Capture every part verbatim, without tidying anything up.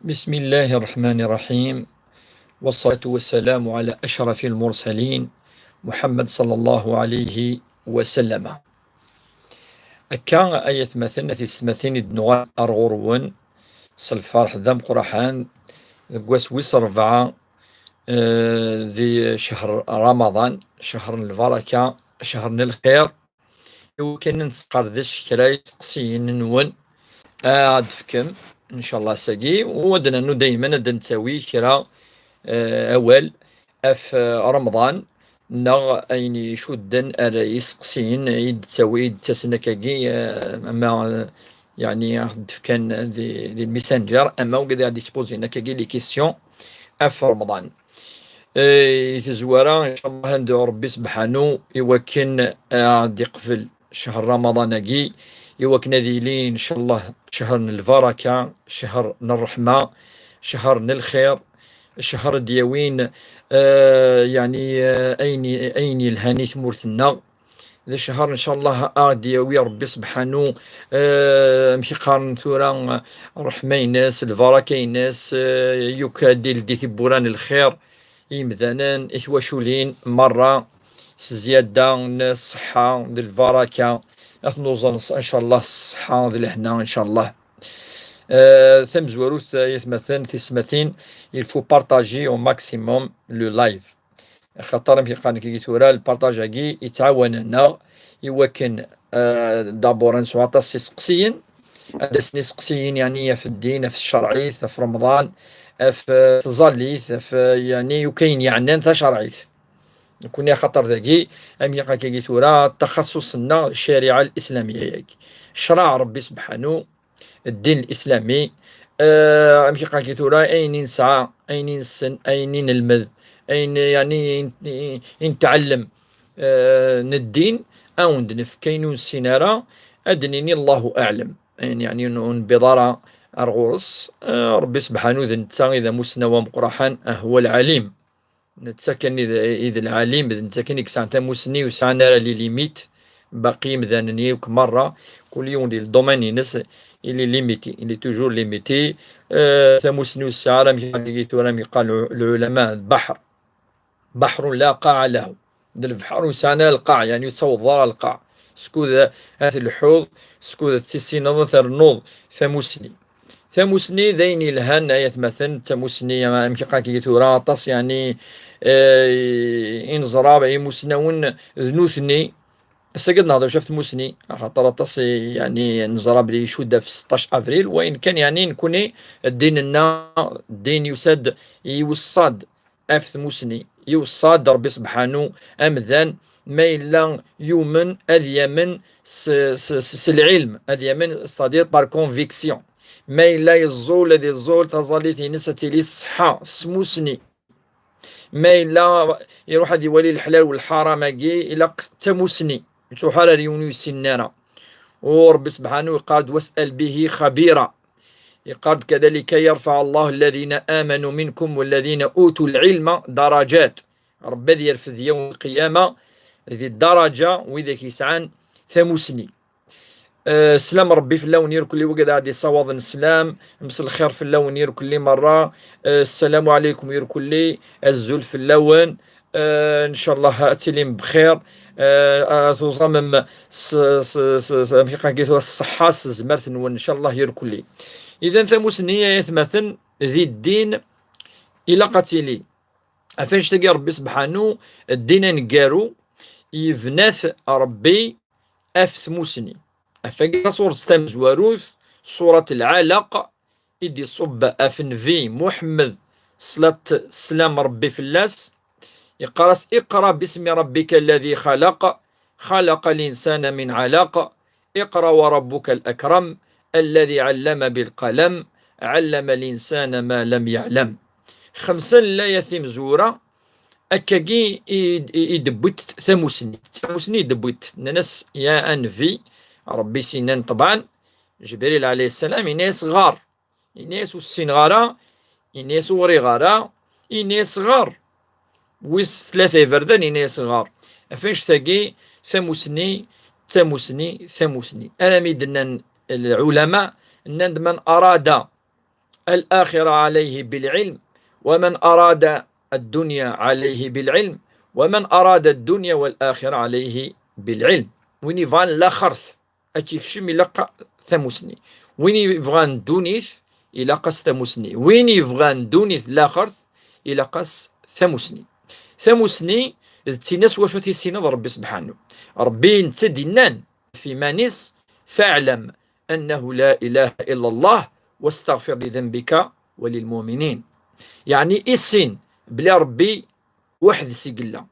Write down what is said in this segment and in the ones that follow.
بسم الله الرحمن الرحيم. والصلاة والسلام على أشرف المرسلين محمد صلى الله عليه وسلم. Akka ay atmaten, a tiyessetmatin, i d-nuɣal ar ɣur-wen s lferḥ d ameqqraḥan deg wass wis ṛebɛa, eh, di ccher Ramaḍan, ccher n lbaraka, ccher n lxir, iwakken ad nesqerdec kra isteqsiyen-nwen ad d-tefkem, ncallah, ass-agi, u ad d-nernu daymen ad d-nettawi kra, eh, awal ɣef, eh, Remḍan, neɣ ayen icudden ar isteqsiyen i d-ttawi, i d-ttasen akkagi, eh, ama, eh, yeɛni ad d-fkan di, di Messenger, ama wigad i ɣ-d-yettpozin akkagi les questions ɣef Remḍan. Eh, i tezwara, ncallah, ad nedɛu Rebbi sebḥanu iwakken ad d-iqbel ccher Ramaḍan-agi, iwakken ad yili, ncallah, ccher n lbaraka, ccher n ṛṛeḥma, ccher n lxir, ccher i d-yawin, eh, yeɛni, eh, ayen, ayen yelhan i tmurt-nneɣ. D ccher, ncallah, a ɣ-d-yawi Rebbi sebḥanu, eh, amek i qqaren tura, eh, ṛṛeḥma-ines, lbaraka-ines, eh, yakk ad d-ildi tiwwura n lxir i yimdanen, i twaculin merra, s zzyada n ṣṣeḥḥa d lbaraka, ad ten-uẓen s-, ncallah, s ṣṣeḥḥa d lehna, ncallah. Eh, tamezwarut, ay atmaten, tiyessetmatin, il faut partager au maximum le live. Axaṭer amek i qqaren akkagi tura, lparṭaj-agi yettɛawan-aneɣ iwakken, eh, d'abord ad nesɛu aṭas n yiseqsiyen, ad d-asen iseqsiyen, yeɛni, ɣef ddin, ɣef tcerɛit, ɣef Remḍan, ɣef, eh, tẓallit, ɣef, eh, yeɛni, yakk ayen yeɛnan tacerɛit. Nekkni axaṭer dagi, amek i qqaren akkagi tura, taxaṣṣuṣ-nneɣ ccariɛa l-islamiyya-yagi. Ccreɛ Rebbi sebḥanu, ddin l-islami, eh, amek i qqaren akkagi tura, ayen i nesɛa, ayen i nessen, ayen i nelmed, ayen, yeɛni, i, i, i netɛellem, eh, n ddin, a wen-d-nefk, ayen ur nessin ara, ad d-nini Allahu aɛlem. Ayen, yeɛni, ur, ur newwiḍ ara ar ɣur-s, eh, Rebbi sebḥanu d netta i d amussnaw ameqqraḥan, huwa lɛalim. Netta kan i d, i d lɛalim, d netta kan i yesɛan tamussni, ur sɛan ara les limites baqi imdanen yakk merra, kul yiwen di le domaine-ines, il est limité, il est toujours limité. Eh, tamussni ur tesɛi ara, amek i qqaren akkagi tura, amek i qqaren lɛulama, baḥr. Baḥrun la qaɛa lahu. D lebḥer ur yesɛan ara lqaɛ, yeɛni ur tettawḍeḍ ara lqaɛ. Skud ad telḥuḍ, skud ad tissineḍ ad ternuḍ tamussni. Tamussni d ayen yelhan, ay atmaten, d tamussni, amek i qqaren akkagi tura, aṭas, yeɛni, eh, i neẓra, imusnawen d nutni. Ass-agi ad nehder ɣef tmussni, axaṭer aṭas, yeɛni, neẓra belli icudd ɣef seṭṭac avril, wayen kan, yeɛni, nekkni ddin-nneɣ, ddin yusa-d, iweṣṣa-d ɣef tmussni. Iweṣṣa-d Rebbi sebḥanu amdan, ma yella yumen, ad yamen s, s, s, s lɛilm, ad yamen, c'est-à-dire par conviction. Ma yella yeẓẓul, ad iẓẓul, taẓallit-ines ad tili tṣeḥḥa, s tmussni. Ma yella iruḥ ad iwali leḥlal u lḥaram-agi, ilaq d tamussni. Ur yettruḥ ara ar yiwen ur yessinen ara. U Rebbi sebḥanu yeqqar-d: "واسأل به خبيرا". Yeqqar-d: "كذلك يرفع الله الذين آمنوا منكم والذين أوتوا العلم درجات". Rebbi ad yerfed yawm lqiyama di ddaraǧa widak yesɛan tamussni. Eh, sslam Rebbi fell-awen irkelli, wigad ara d-yessawaḍen sslam, mselxir fell-awen irkelli merra. Eh, ssalamu ɛlaykum irkelli, azul fell-awen. Eh, ncallah ad tilim bxir. Eh, ad tuẓamem s, s, s, s, amek i qqaren akkagi tura, s ṣṣeḥḥa, s tezmert-nwen, ncallah irkelli. Idan tamussni, ay atmaten, di ddin ilaq ad tili. Ɣef annect-agi Rebbi sebḥanu, ddin aneggaru, yebna-t Rebbi ɣef tmussni. Ɣef wagi taṣuṛt tamezwarut, ṣuṛat Lɛalaq, i d-iṣubb ɣef Nnbi Muḥemmed, ṣṣlat, sslam Rebbi fell-as, yeqqar-as: "اقرأ باسم ربك الذي خلق، خلق الإنسان من علق، اقرأ وربك الأكرم، الذي علم بالقلم، علم الإنسان ما لم يعلم". Xemsa n layat imezwura, akkagi i, i, i d-tewwi tamussni. Tamussni i d-tewwi, nnan-as: "Ya Nnbi, Rebbi s-yennan ṭebɛen, Ǧebril ɛalayhi ssalam, yenna-yas ɣer." Yenna-yas: "Ur ssineɣ ara." Yenna-yas: "Ur ɣriɣ ara." Yenna-yas: "Ɣer." Wis tlata iberdan, yenna-yas: "Ɣer." Ɣef annect-agi, tamussni, tamussni, tamussni. Armi d-nnan lɛulama, nnan-d: "من أراد الآخرة عليه بالعلم، ومن أراد الدنيا عليه بالعلم، ومن أراد الدنيا والآخرة عليه بالعلم. Win yebɣan laxert ad tt-yekcem, ilaq tamusni. Win yebɣan ddunit, ilaq-as tamusni. Win yebɣan ddunit laxert, ilaq-as tamusni. Tamusni d tin s wacu ad tissineḍ Ṛebbi subḥanu. Ṛebbi netta d-innan ɣef iman-is: فاعلم أنه لا إله إلا الله واستغفر لذنبك وللمؤمنين. Yeɛni issin belli Ṛebbi weḥd-s i yella.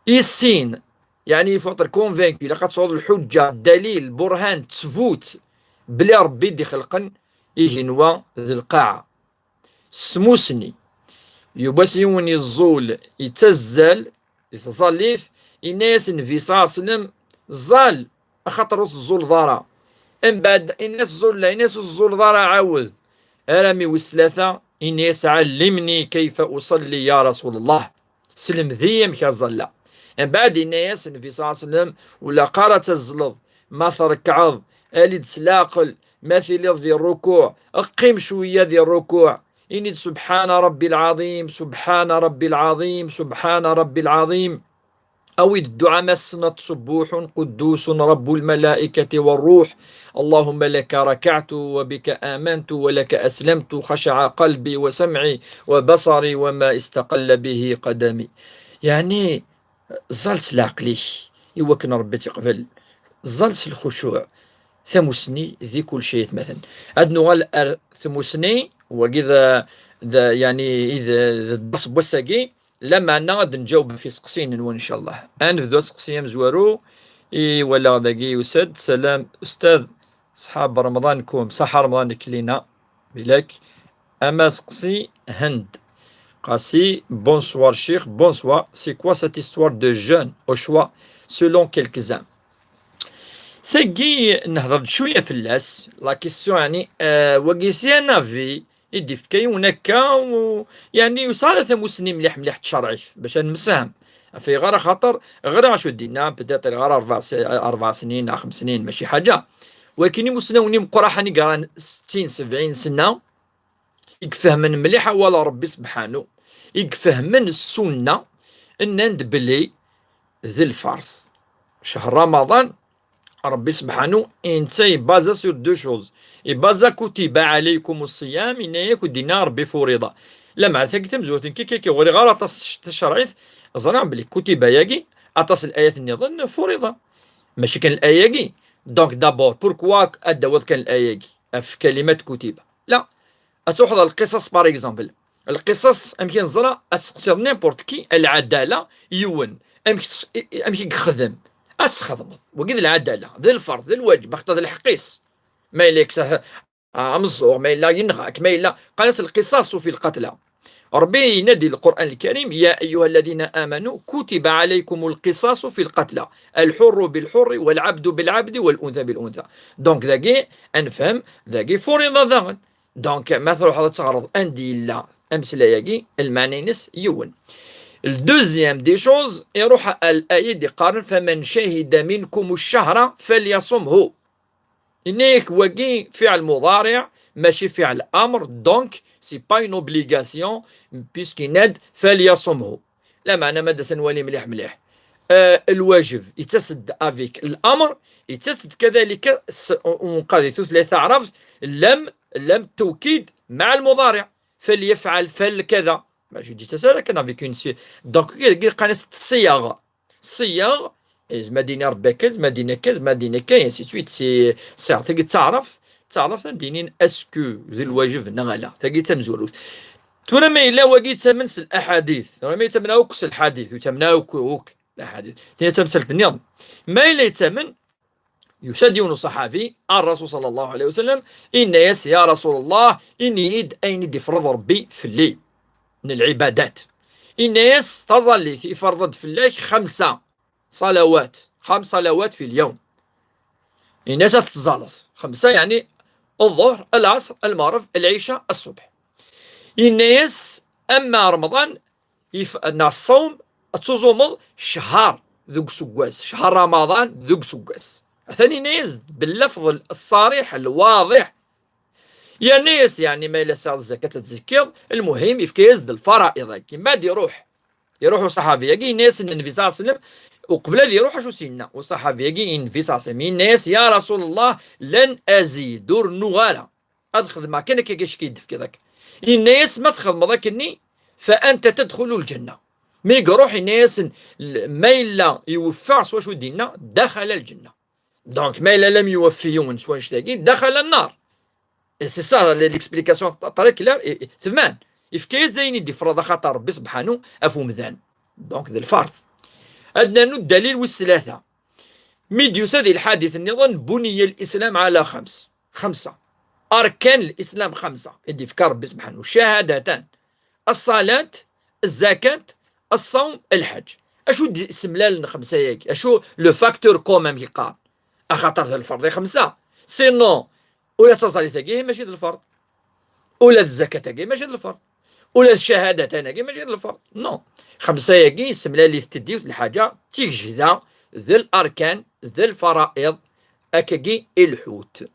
Issin, yeɛni il faut être convaincu, ilaq ad tesɛuḍ lḥuǧǧa, ddalil, lburhan, ttbut belli Ṛebbi i d-ixelqen igenwa d lqaɛa. S tmusni. Yiwwas yiwen iẓẓul, yettazzal di tẓallit, yenna-yas Nnbi ṣalla Llahu ɛalayhi wa sallam: "Ẓẓal, axaṭer ur teẓẓuleḍ ara." Mbeɛd, yenna-yas: "Ẓẓul, la." Yenna-yas: "Ur teẓẓuleḍ ara, ɛawed." Arami wis tlata, yenna-yas: "Ɛellimni kayfa uṣalli ya Rasul Llah." Selmed-iyi amek ad ẓalleɣ. Mbeɛd, yenna-yas Nnbi ṣalla Llahu ɛalayhi wa sallam: "Ur ilaq ara ad tazzleḍ, ma trekɛeḍ, ali-d s leɛqel, ma tiliḍ di rrukuɛ, qqim cwiya di rrukuɛ, ini-d: سبحان ربي العظيم، سبحان ربي العظيم، سبحان ربي العظيم." Awi-d dduɛa ma tessneḍ: "سبوح قدوس رب الملائكة والروح، اللهم لك ركعت وبك آمنت ولك أسلمت، خشع قلبي وسمعي وبصري وما استقل به قدمي." Yeɛni, ẓẓal s leɛqel-ik i wakken Ṛebbi ad t-iqbel. Ẓẓal s lxucuɛ. Tamusni di kulci, ay atmaten. Ad nuɣal ar tmusni, wagi d, d, yeɛni, i d, d dders n wass-agi. Lameɛna ad nǧaweb ɣef iseqsiyen-nwen, ncallah. Ad nebdu aseqsi amezwaru i walaɣ dagi yusa-d. Salam, Ustad, ṣaḥa Remḍan-kum, ṣaḥa Remḍan-ik lina. Bilak, amaseqsi Hend. Qasi, bonsoir Chikh, bonsoir. C'est quoi cette histoire de jeûne au choix selon quelques-uns? Tagi, nehder-d cwiya fell-as. La question, yeɛni, euh, wagi c'est un avis i d-ifka yiwen akka, u, yeɛni, ur yesɛi ara tamusni mliḥ mliḥ tcerɛit, bac ad nemsefham. Ɣef ayɣer? Axaṭer ɣriɣ acu d-yenna, peut-être ɣriɣ rebɛa s-, rebɛa snin, neɣ xems snin, mačči ḥaǧa. Walakin imusnawen imeqqraḥen i yeɣran settin, sebɛin sna, i ifehmen mliḥ awal n Ṛebbi subḥanu, i ifehmen ssunna, nnan-d belli d lfard. Ccher Ramaḍan, Ṛebbi subḥanu, netta yebaza sur deux choses. Yebaza كتب عليكم الصيام, yenna-yak ur d-yenna Ṛebbi furiḍa. Lameɛna tagi tamezwarut n kiki, ur ɣriɣ ara aṭas tacerɛit, ẓriɣ belli كتب-agi, aṭas n layat nniḍen furiḍa. Mačči kan laya-agi. Donc d'abord, pourquoi ad d-tawiḍ kan laya-agi ɣef kalimat كتب? La, ad truḥeḍ ɣer lqisas, par exemple. Lqisas, amek i neẓra, ad tseqsiḍ n'importe qui, lɛadala, yiwen, amek tes-, i, i, amek i yexdem? Ad txedmeḍ. Wagi d lɛadala, d lferḍ, d lwaǧeb, axaṭer d lḥeqq-is. Ma yella yekkes, ah, ameẓẓuɣ, ma yella yenɣa-k, ma yella, qqaren-as القصاص في القتلى. Ṛebbi yenna-d di Lqur'an Lkarim: "يا أيها الذين آمنوا كتب عليكم القصاص في القتلى، الحر بالحر والعبد بالعبد والأنثى بالأنثى." Donc dagi, ad nefhem, dagi furiḍa daɣen. Donc, ma truḥeḍ ad teɣreḍ anda yella ameslay-agi, lmeɛna-ines yiwen. Le deuxième des choses, iruḥ ɣer laya i d-iqqaren: "فمن شهد منكم الشهر فليصمه." Yenna-yak wagi fiɛel muḍariɛ, mačči fiɛel amr, donc c'est pas une obligation, puisque yenna-d فليصمه. Lameɛna ma d-as ad nwali mliḥ mliḥ, euh, lwajeb yettas-d avec l'amr, yettas-d kadalika s-, u-, unqad di tutlayt taɛrabt, lam, lam tawkid مع المضارع. فليفعل، فل كذا. Mačči d-yettas ara kan avec une si-, donc, qqaren-as ṣṣiyaɣ. Ṣṣiyaɣ, eh, zma ad d-yini Ṛebbi akka, zma ad d-yini akka, zma ad d-yini akka, et ainsi de suite. Si, ṣṣiyaɣ, tagi d taɛrabt, d taɛrabt ad d-yinin est-ce que d lwajeb neɣ ala. Tagi d tamezwarut. Tura ma yella wagi yettamen s laḥadit, tura ma yettamen akk s lḥadit, ur yettamen akk, akk laḥadit. Tin d tamsalt nniḍen. Ma yella yettamen, yusa-d yiwen uṣaḥabi ar Rasul ṣalla Llahu ɛalayhi wa sallam, yenna-yas: "Ya Rasul Llah, ini-yi-d ayen i d-ifreḍ Ṛebbi fell-i n lɛibadat." Yenna-yas: "Taẓallit iferḍ-d fell-ak xemsa ṣalawat, xems ṣalawat fi l-yawm." Yenna-yas ad tettẓalleḍ xemsa, yeɛni ḍḍuhr, lɛeṣr, lmeɣreb, lɛica, ṣṣbeḥ. Yenna-yas: "Ama Remḍan, if-, neɣ ṣṣawm, ad tuẓumeḍ ccher deg useggas, ccher Ramaḍan deg useggas." Atan yenna-yas-d bellafḍ ṣṣariḥ, lwaḍiḥ. Yerna-yas, yeɛni, ma yella tesɛiḍ zzakat ad tzekkiḍ, lmuhim, yefka-yas-d lfara'iḍ-agi. Ma ad iruḥ, iruḥ uṣaḥabi-agi, yenna-yas Nnbi ṣalla Llahu ɛalayhi wa sallam, uqbel ad iruḥ, acu s-yenna uṣaḥabi-agi i Nnbi ṣalla Llahu ɛalayhi wa sallam? Yenna-yas, ya Rasul Allah, lan azid, ur nnuɣ ara. Ad xedmeɣ kan akka, acu i yi-d-tefkiḍ akka. Yenna-yas, ma txedmeḍ akkenni, fa anta tadxulu lǧenna. Mi iruḥ, yenna-yasen, l-, ma yella iweffeq s wacu d-yenna, daxala lǧenna. Donc, ma yella lam yuwaffi yiwen s wannect-agi, daxala nnar. Et c'est ça, l'explication très claire et, et tban. Yefka-yas d ayen i d-ifreḍ axaṭer Rebbi subḥanu ɣef umdan. Donc, d lferḍ. Ad nernu ddalil wis tlata. Mi d-yusa di lḥadit nniḍen, buniya l-Islam ɛala xams. Xemsa. Arkan l-Islam xemsa. I d-ifka Rebbi subḥanu. Cahadatan. Ṣṣalat, zzakat, ṣṣawm, lḥeǧ. Acu d-isemlalen xemsa-yagi? Acu le facteur commun, amek yeqqar? Axaṭer d lferḍ i xemsa. Sinon, ula d taẓallit-agi mačči d lferḍ. Ula d zzakat-agi mačči d lferḍ. Ula d cahadatan-agi mačči d lferḍ. Non. Xemsa-yagi semlalit-d yiwet lḥaǧa, d tigejda, d larkan, d lfara'iḍ, akkagi i lḥut.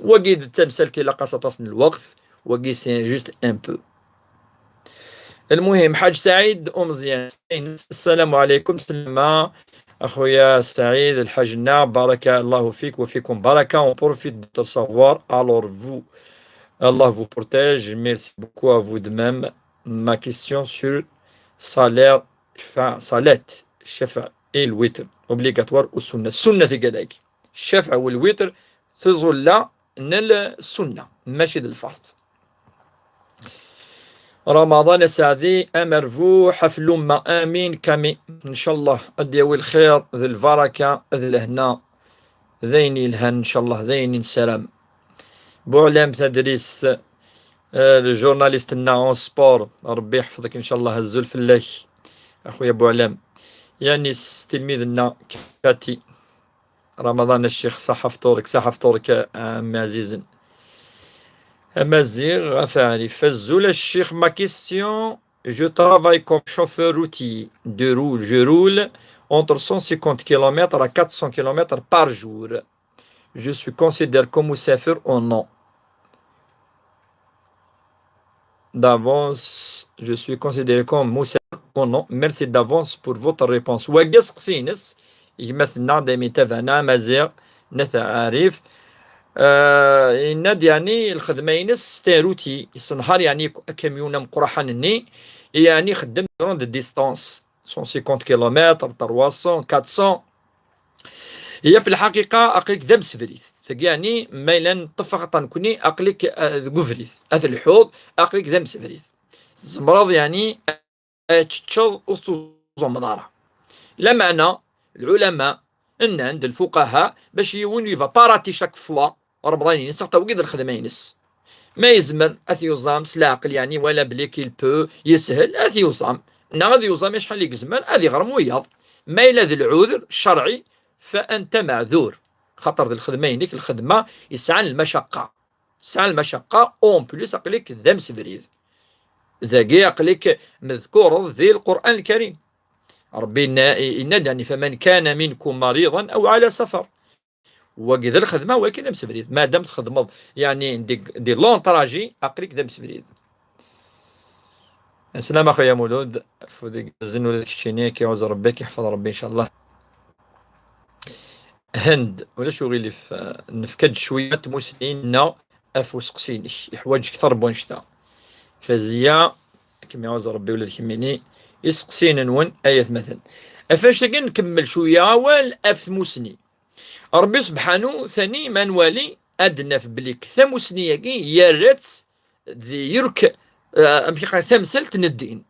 Wagi d tamsalt ilaq-as aṭas n lweqt, wagi c'est juste un peu. المهم، حاج سعيد أم زيان. السلام عليكم، سلمى. أخويا سعيد الحاج الناع، بارك الله فيك وفيكم بركة. On profite de te recevoir. Alors vous, Allah vous protège. Merci beaucoup à vous de même. Ma question sur salaire, شفع-، صلاة الشفع et le وتر obligatoire ou سنة. السنة في كذلك. الشفع والوتر تظل من السنة، ماشي الفرض. رمضان سعدي، أمر فو حفل ما آمين كامي. إن شاء الله أديوي الخير ذي البركة ذي الهنا ذين الهن إن شاء الله ذين سلام. بوعلام تدريس، آه، الجورناليست لنا اون سبور، ربي يحفظك إن شاء الله، الزول فلاك أخويا بوعلام. يانيس تلميذنا كاتي. رمضان الشيخ، صحة فطورك، صحة فطورك، آه، أم عزيزن. أمازيغ، غفاري. فزول الشيخ، ma question, je travaille comme chauffeur routier de roule. Je roule entre cent cinquante kilomètres à quatre cents kilomètres par jour. Je suis considéré comme مسافر ou non? D'avance, je suis considéré comme مسافر ou non? Merci d'avance pour votre réponse. Wagi aseqsi-ines, gma-tneɣ daymi tabaɛna Amaziɣ n At Ɛarif. Euh, yenna-d, yeɛni, lxedma-ines s taruti, yessenhar, yeɛni, akamyun ameqqraḥan-nni, yeɛni, ixeddem grande distance, cent cinquante kilomètres, trois cents, quatre cents. Iya, fi lḥaqiqa, aql-ik d amsebrid. Tagi, yeɛni, ma yella neṭṭef axaṭer nekni, aql-ik, eh, deg ubrid. Ad telḥuḍ, aql-ik d amsebrid. Tzemreḍ, yeɛni, ad teččeḍ ur tettuẓumeḍ ara. Lameɛna, lɛulama nnan-d, lfuqaha, bac yiwen ur iva parati chaque fois, Remḍan-ines, axaṭer wagi d lxedma-ines. Ma yezmer ad t-yuẓam s leɛqel, yeɛni, wala belli qu'il peut, yeshel, ad t-yuẓam. Neɣ ad yuẓam acḥal i yezmer, ad iɣrem wiyaḍ. Ma yella d lɛuder ccerɛi, fa anta meɛdur. Xaṭer d lxedma-inek, lxedma yesɛan lmacaqqa. Tesɛa lmacaqqa, en plus aql-ik d amsebrid. Dagi aql-ik medkureḍ di Lqur'an Lkarim. Ṛebbi yenna-, yenna-d, yeɛni, فمن كان منكم مريضا أو على سفر. Wagi d lxedma, wagi d amsebrid. Madam txedmeḍ, yeɛni, di, di long trajet, aql-ik d amsebrid. Slam a xuya Mulud, fudeg zin ula d keččini, ki ɛuz Ṛebbi, ki ḥfeḍ Ṛebbi, incallah. Hend, ulac uɣilif, eh, nefka-d cwiya n tmusni-nneɣ ɣef useqsi-inek. Yeḥwaǧ kter n wannect-a. Faziya, kem iɛuz Ṛebbi ula d kemmini, iseqsiyen-nwen, ay atmaten. Ɣef wannect-agi nkemmel cwiya awal ɣef tmusni. Ṛebbi subḥanu, tani ma nwali, ad naf belli tamusni-agi yerra-tt di yurk, eh, amek i qqaren, tamsalt n ddin.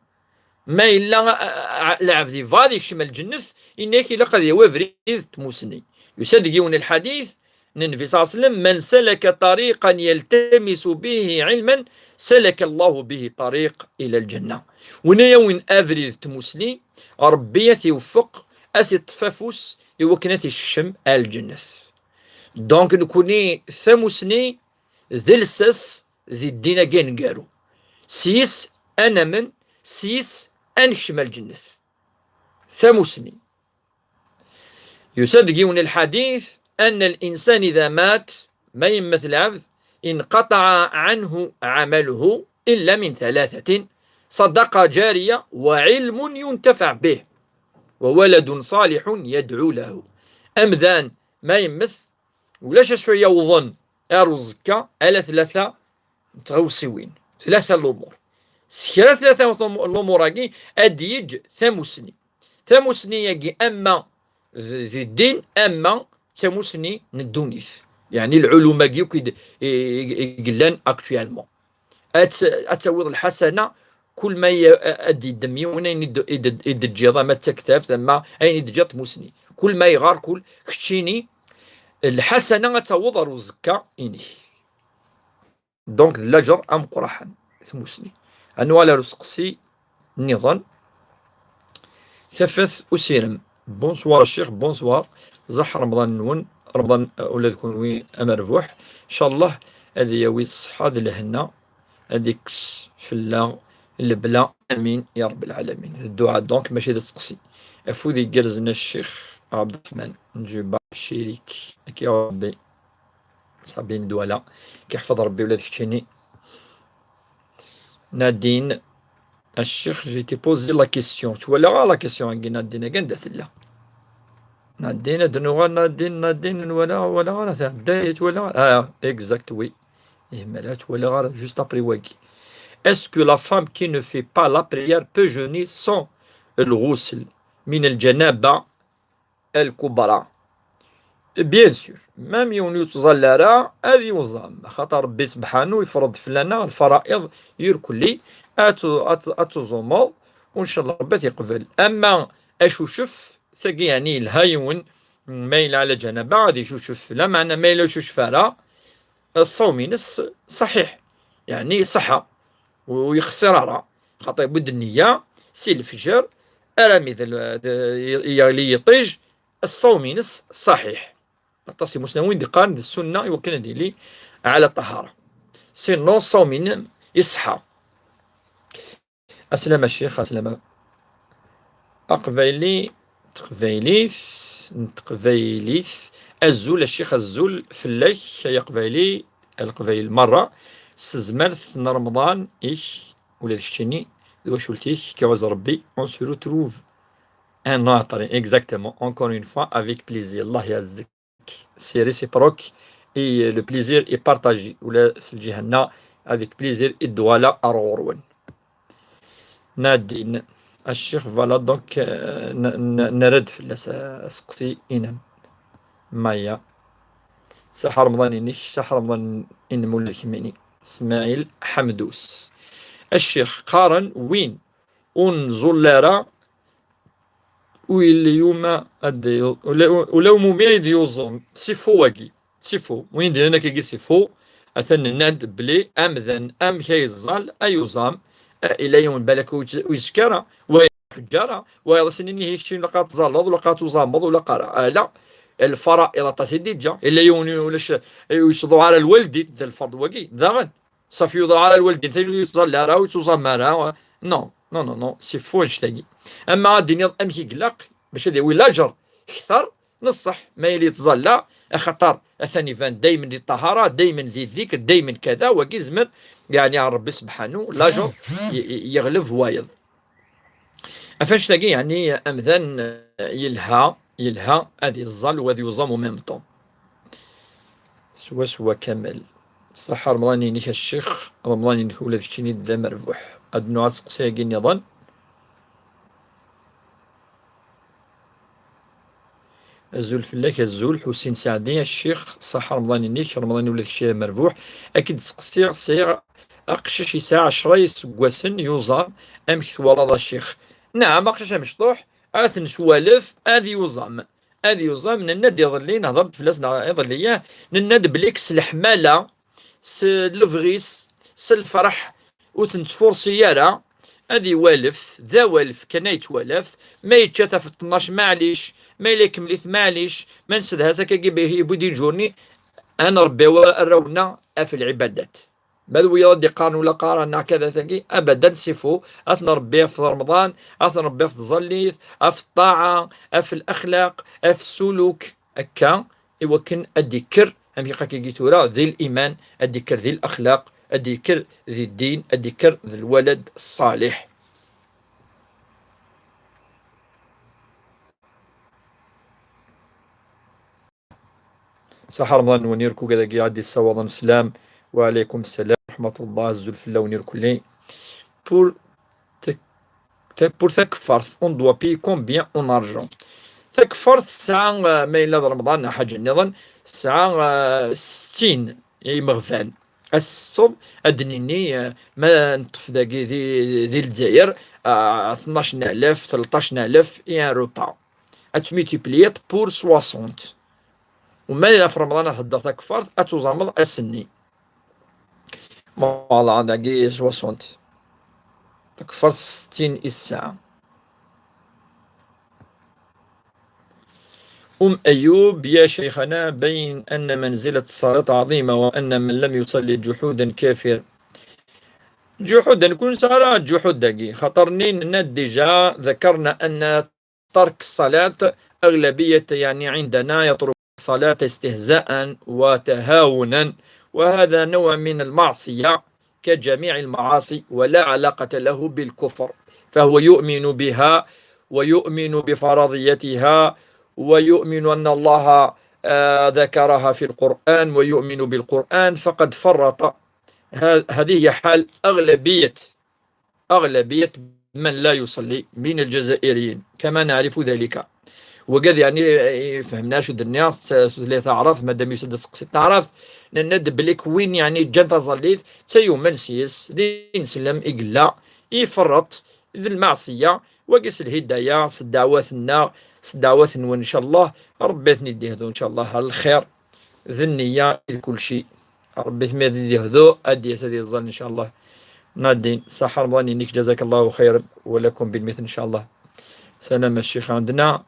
Ma yella, eh, eh, lɛebd yebɣa ad yekcem lǧennet, yenna-yak ilaq ad yawi abrid n tmusni. Yusa-d deg yiwen n lḥadit n Nnbi ṣalla Llahu ɛalayhi wa sallam, من سلك طريقا يلتمس به علما سلك الله به طريقا إلى الجنة. Win ara yawin abrid n tmusni, Ṛebbi ad t-iweffeq, ad s-iṭṭef afus i wakken ad t-isekcem ar lǧennet. Donc, nekni tamusni d lsas di ddin-agi aneggaru. S yis ad namen, s yis ad nekcem ar lǧennet. Tamusni. Yusa-d deg yiwen n lḥadit, أن الإنسان إذا مات, ma yemmet lɛebd, انقطع عنه عمله إلا من ثلاثة: صدقة جارية، وعلم ينتفع به، وولد صالح يدعو له. Amdan ma yemmet, ulac acu yawḍen ar uẓekka, ala tlata n tɣawsiwin, tlata n lumuṛ. S kra tlata n lumuṛ-agi ad d-yeǧǧ tamusni. Tamusni-agi ama d, d ddin, ama d tamusni n ddunit. Yeɛni lɛulum-agi akk i d, i, i, i yellan actuellement. Ad t-, ad tawiḍ lḥasana, kul ma y-, ad d-yeddem yiwen ayen i d, i d, i d-teǧǧiḍ, ama d taktabt, ama ayen i d-teǧǧiḍ tmusni. Kul ma yɣar, kul keččini, lḥasana ad taweḍ ar uẓekka-inek. Donc, d laǧer ameqqraḥen, tmusni. Ad nuɣal ar useqsi nniḍen. Tafat usirem. Bonsoir a ccix, bonsoir. Ẓeḥ Remḍan-nwen, Remḍan, uh, ula d kunwi amerbuḥ. Ncallah ad yawi ṣṣeḥḥa d lehna, ad ikkes fell-aɣ lebla. Amin ya Rebbi lɛalamin. D dduɛa donc, mačči d aseqsi. Afud igerrzen a ccix Ɛebderreḥman Nǧuba Cirik. Ad k-yawi Rebbi. Ṣabi Ndwala. K-iḥfeḍ Rebbi ula d keččini. Nadine, a ccix, j'ai été posé la question. Twalaɣ la question-agi, Nadine, agi anda tella? Nadine, ad nuɣal Nadine, Nadine, nwala, wala ara tɛedday, twala ara. Ah, exact, oui. Ihmala, twalaɣ ara juste après wagi. Est-ce que la femme qui ne fait pas la prière peut jeûner sans الغسل من الجنابة الكبرى؟ Bien sûr, même yiwen ur yettẓalla ara ad yuẓam, axaṭer Rebbi sebḥanu yefreḍ fell-aneɣ lfara'iḍ irkelli, ad tu-, ad tu-, ad tuẓumeḍ, u ncallah Rebbi ad t-yeqbel. Ama acucef, tagi yeɛni yelha yiwen, ma yella ɛla ǧanaba, ad icucef, lameɛna ma yella ur icucef ara, ṣṣawm-ines ṣaḥiḥ, yeɛni iṣeḥḥa, ur yexṣir ara, xaṭer yewwi-d nniya si lefjer armi d l-, d-, yeɣli yiṭij, ṣṣawm-ines ṣaḥiḥ. Aṭas imusnawen d-iqqaren d ssunna i wakken ad yili ɛla ṭṭahara. Sinon, ṣṣawm-inem iṣeḥḥa. Aslama a ccix, aslama. Aqbayli, teqbaylit, n teqbaylit. Azul a ccix, azul fell-ak, ay aqbayli, a leqbayel merra. S tezmert n Remḍan-ik, ula d keččini, d wacult-ik, k-iɛuzz Rebbi, on se retrouve un autre, exactement, encore une fois, avec plaisir. Allah iɛezzek. C'est réciproque et le plaisir est partagé. Ula s lǧiha-nneɣ, avec plaisir i d-uɣaleɣ ar ɣur-wen. Nadine, a ccix, voilà, donc, euh, n-, n-, nerra-d fell-as, euh, aseqsi-inem. Maya. Saḥ Remḍan-inek, saḥ Remḍan-inem ula d kemmini. Smaɛil Ḥemdus. A ccix, qqaren win ur nẓul ara, ur yelli yuma ad d-, ula, ula umumi ad yuẓum, c'est faux wagi, c'est faux. Win d-yennan akkagi c'est faux, atan nenna-d belli amdan amek ay yeẓẓal ay yuẓam, eh, ila yiwen balak ur yet-, ur yettekka ara, wa ur iḥeǧǧ ara, wayeḍ ad s-inin ihi keččini ilaq ad tẓalleḍ, ilaq ad tuẓameḍ, ilaq ara, ala, lfara'iḍ aṭas i d-iǧǧa, ila yiwen ulac, ur yettḍuɛ ara lwaldin, d lferḍ wagi, daɣen. Ṣafi ur yeḍra ara lwaldin, tayri ur yettẓalla ara, ur yettuẓam ara. Non, non, non, non, c'est faux annect-agi. Ama ad d-tiniḍ amek i ilaq, bac ad yawi laǧer kter, neṣṣeḥ, ma yili yettẓalla, axaṭer atan iban daymen di ṭṭahara, daymen di ddikr, daymen kada, wagi izmer, yeɛni ar Rebbi sebḥanu, laǧer y-, y-, yeɣleb wayeḍ. Af annect-agi, yeɛni amdan, eh, yelha, yelha ad iẓẓal u ad yuẓam en même temps. Swaswa Kamal. Ṣaḥḥa Remḍan-inek a ccix, Remḍan-inek ula d keččini d amerbuḥ. Ad nuɣal seqsi-agi nniḍen. Azul fell-ak, azul Ḥusin Saɛdi, a ccix, ṣaḥḥa Remḍan-inek, Remḍan ula d keččini d amerbuḥ. Ad k-id-seqsiɣ, sɛiɣ aqcic yesɛa ɛecra iseggasen, yuẓam, amek twalaḍ a ccix? Naɛam, aqcic amecṭuḥ, ad t-neswalef, ad yuẓam. Ad yuẓam, nenna-d iḍelli, nehḍer-d fell-as neɣ iḍelli, yah, nenna-d belli s leḥmala, s lebɣi-s, s lferḥ, ur t-nettfurṣi ara, ad iwalef, d awalef kan ay yettwalaf, ma yečča-t ɣef ṭnac, maɛlic, ma yella ikemmel-it, maɛlic, ma nessedha-t akkagi, yewwi-d iǧurni, ad nṛebbi arraw-nneɣ ɣef lɛibadat. Ma d wiyaḍ ad d-iqqaren ula qqaren neɣ kada tagi, abadan, c'est faux. Ad t-nṛebbi ɣef Remḍan, ad t-nṛebbi ɣef tẓallit, ɣef ṭṭaɛa, ɣef laxlaq, ɣef ssuluk, akka, i wakken ad d-ikker Amek akka-agi tura, di liman, ad d-ikker di laxlaq, ad d-ikker di ddin, ad d-ikker d lwalad ṣṣaliḥ. Ṣaḥa Remḍan-nwen irkul, ad agi ad d-issawaḍen sslam. Wa ɛlaykum ssalam wa raḥmatullah, azul fell-awen irkulli. Pour te-, te-, pour takeffart, on doit payer combien en argent? Takeffart tesɛa, eh, ma yella d Remḍan neɣ ḥaǧa nniḍen, tesɛa, eh, settin imeɣban. Ad tesseḍ, ad d-nini, eh, ma neṭṭef dagi di, di Lezzayer, eh, tnac n alef, tleṭṭac n alef i un repas. Ad tmultipliyeḍ pour soixante. U ma yella ɣef Remḍan ad theddeḍ takeffart, ad tuẓameḍ ass-nni. Voilà, dagi soixante. Takeffart settin i tesɛa. أم أيوب: يا شيخنا، بين أن منزلة الصلاة عظيمة وأن من لم يصلي جحودا كافر. جحودا، كون سارة جحود داقي. خاطر نين ند déjà ذكرنا أن ترك الصلاة أغلبية، يعني، عندنا يترك الصلاة استهزاء وتهاونا، وهذا نوع من المعصية كجميع المعاصي، ولا علاقة له بالكفر، فهو يؤمن بها ويؤمن بفرضيتها ويؤمن أن الله، آه، ذكرها في القرآن ويؤمن بالقرآن، فقد فرط. ه-، هذه هي حال أغلبية أغلبية من لا يصلي من الجزائريين، كما نعرف ذلك. وقد يعني فهمناش الدنيا، س-، س-، لا تعرف، مادام يسد تسقسي تعرف، لأن دبلك وين يعني جان تظليت، تيومن سيس، دين سلم إقلا، يفرط ذي المعصية، وقس الهداية، س الدعوات النا، س الدعوات نون إن شاء الله، ربي يثني يديهدو إن شاء الله على الخير. D nniya i d kulci. Ṛebbi tumid ad yehdu, ad d-yas ad yeẓẓal, إن شاء الله. Nadine, ṣaḥa Remḍan-inek, جزاك الله خيرا، ولكم بالمثل إن شاء الله. سلام الشيخ عندنا.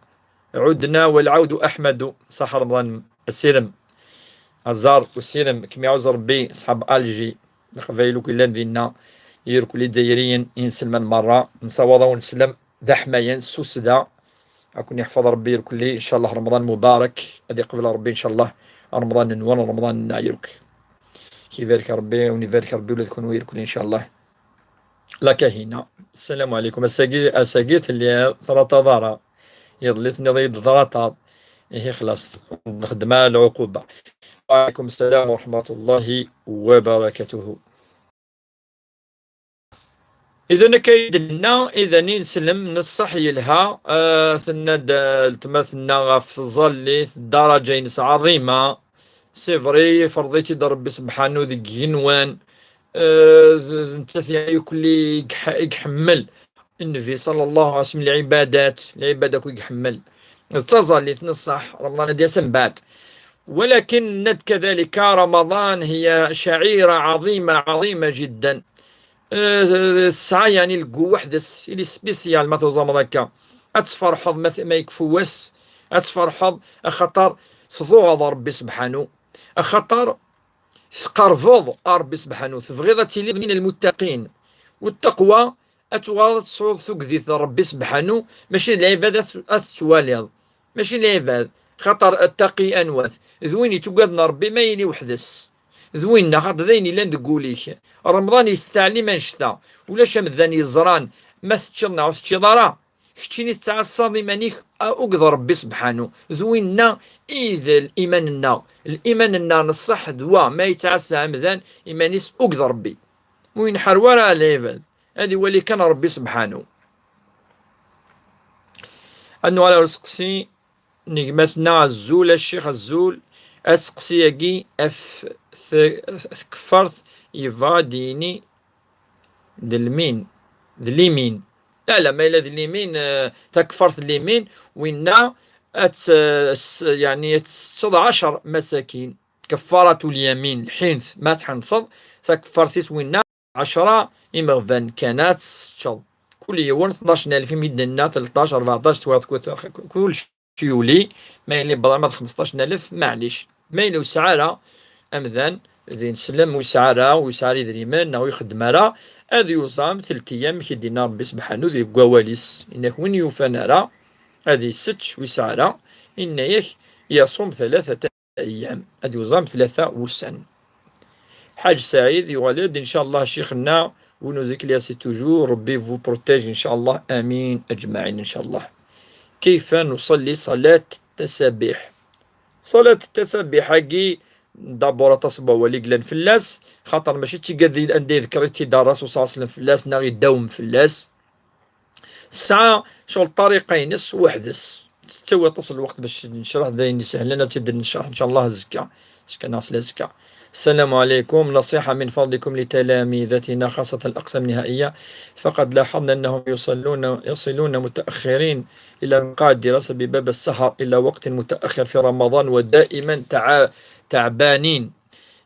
عدنا والعود أحمد. Ṣaḥa Remḍan, asirem. Aẓar, usirem, kem iɛuz Ṛebbi, ṣṣḥab Alger, Leqbayel akk yellan dinna, irkul Izzayriyen, inselmen merra, nessawaḍ-awen sslam d aḥmayan, s tussda. Ad ken-yeḥfeḍ Ṛebbi irkelli, إن شاء الله Remḍan mubarek, ad iqbel Ṛebbi إن شاء الله Remḍan-nwen, Remḍan-nneɣ yakk. Ad k-ibarek Ṛebbi, ad wen-ibarek Ṛebbi ula d kenwi irkelli إن شاء الله. La Kahina, السلام عليكم. Ass-agi, ass-agi telliḍ ur tettɣaḍeḍ ara. Iḍelli tenniḍ-iyi-d tettɣaḍeḍ. Ihi xlaṣ, nexdem ara lɛuquba. وعليكم السلام ورحمة الله وبركاته. Idan akka i d-nenna, idan i nsellem, neṣṣeḥ yelha, eh, tenna-d, eh, letma tenna ɣef tẓallit, ddaraǧa-ines ɛaḍima. C'est vrai, yefreḍ-itt-id Ṛebbi sebḥanu deg yigenwan, eh, d, d nettat yeɛni akk i iḥ-, i iḥemmel Nnbi صلى الله عليه وسلم, lɛibadat, lɛibada akk i iḥemmel. D taẓallit, neṣṣeḥ, Remḍan ad d-yas mbeɛd. ولكن نذكر كذلك رمضان هي شعيرة عظيمة، عظيمة جدا. Eh, tesɛa yeɛni lǧu weḥd-s, il est spécial ma tuẓameḍ akka. Ad tferḥeḍ ma t-, ma yekfu wass, ad tferḥeḍ axaṭer tḍuɛeḍ Ṛebbi sebḥanu. Axaṭer tqerrbeḍ ar Ṛebbi sebḥanu, tebɣiḍ ad tiliḍ من المتقين. والتقوى ad tuɣaleḍ ad tesɛuḍ tuggdi n Ṛebbi sebḥanu, mačči d lɛibad ad, ad tettwaliḍ. Mačči d lɛibad, xaṭer ttaqi anwa-t? D win yettuggaden Ṛebbi ma yili weḥd-s. D winna, xaṭer d ayen yellan deg wul-ik. Remḍan yesteɛlim annect-a. Ulac amdan yeẓran ma teččiḍ neɣ ur teččiḍ ara. Keččini tettɛassaḍ iman-ik, a, akked Ṛebbi sebḥanu. D winna i d liman-nneɣ. Liman-nneɣ n ṣṣeḥ d wa ma yettɛassa amdan iman-is akked Ṛebbi. Ur yenḥar wara lɛibad. Ad iwali kan Ṛebbi sebḥanu. Ad nuɣal ar useqsi n gma-tneɣ, azul a ccix, azul. Aseqsi-agi ɣef t-, tkeffart yebɣa ad d-yini d lmin, d limin. Ala, ma yella d limin, eh, takeffart n limin, winna ad t-, s-, yeɛni ad tessetteḍ ɛecṛa masakin. Keffarat ulyamin, lḥinf, ma tḥenfeḍ, takeffart-is winna ɛecṛa imeɣban kan ad tesseččeḍ. Kul yiwen tnac n alef i mi d-nenna, tleṭṭac, rbeɛṭac, twa-, twa-, kulci yuli, ma yella yewweḍ arma d xmesṭac n alef, maɛlic. Ma yella ur yesɛi ara amdan, d ineslem, ur yesɛi ara, ur yesɛi ara idrimen, neɣ ur ixeddem ara, ad yuẓam telki amek i d-yenna Ṛebbi sebḥanu deg wawal-is. Yenna-k win yufan ara, ad isečč, ur yesɛi ara, yenna-yak, yaṣum ثلاثة أيام. Ad yuẓam tlata wussan. Ḥaǧ Saɛid yuɣal-d, incallah, ccix-nneɣ, ونذكر c'est toujours, Rebbi vous protège, incallah, amin aǧmaɛin, incallah. كيف نصلي صلاة التسابيح؟ Ṣalat tasabiḥ-agi, d'abord aṭas n wawal i yellan fell-as, xaṭer mačči d tigad anda yedker i tt-id Rasul صلى الله عليه وسلم fell-as, neɣ idawem fell-as. Tesɛa ccɣel ṭṭariqa-ines weḥd-s. Tettawi aṭas n lweqt bac necreḥ, d ayen isehlen ad tt-id-necreḥ, incallah, azekka. Azekka neɣ s lazekka. السلام عليكم، نصيحة من فضلكم لتلامذتنا خاصة الأقسام النهائية، فقد لاحظنا أنهم يصلون، يصلون متأخرين إلى مقاعد الدراسة بباب السهر إلى وقت متأخر في رمضان، ودائما تع-، تعبانين.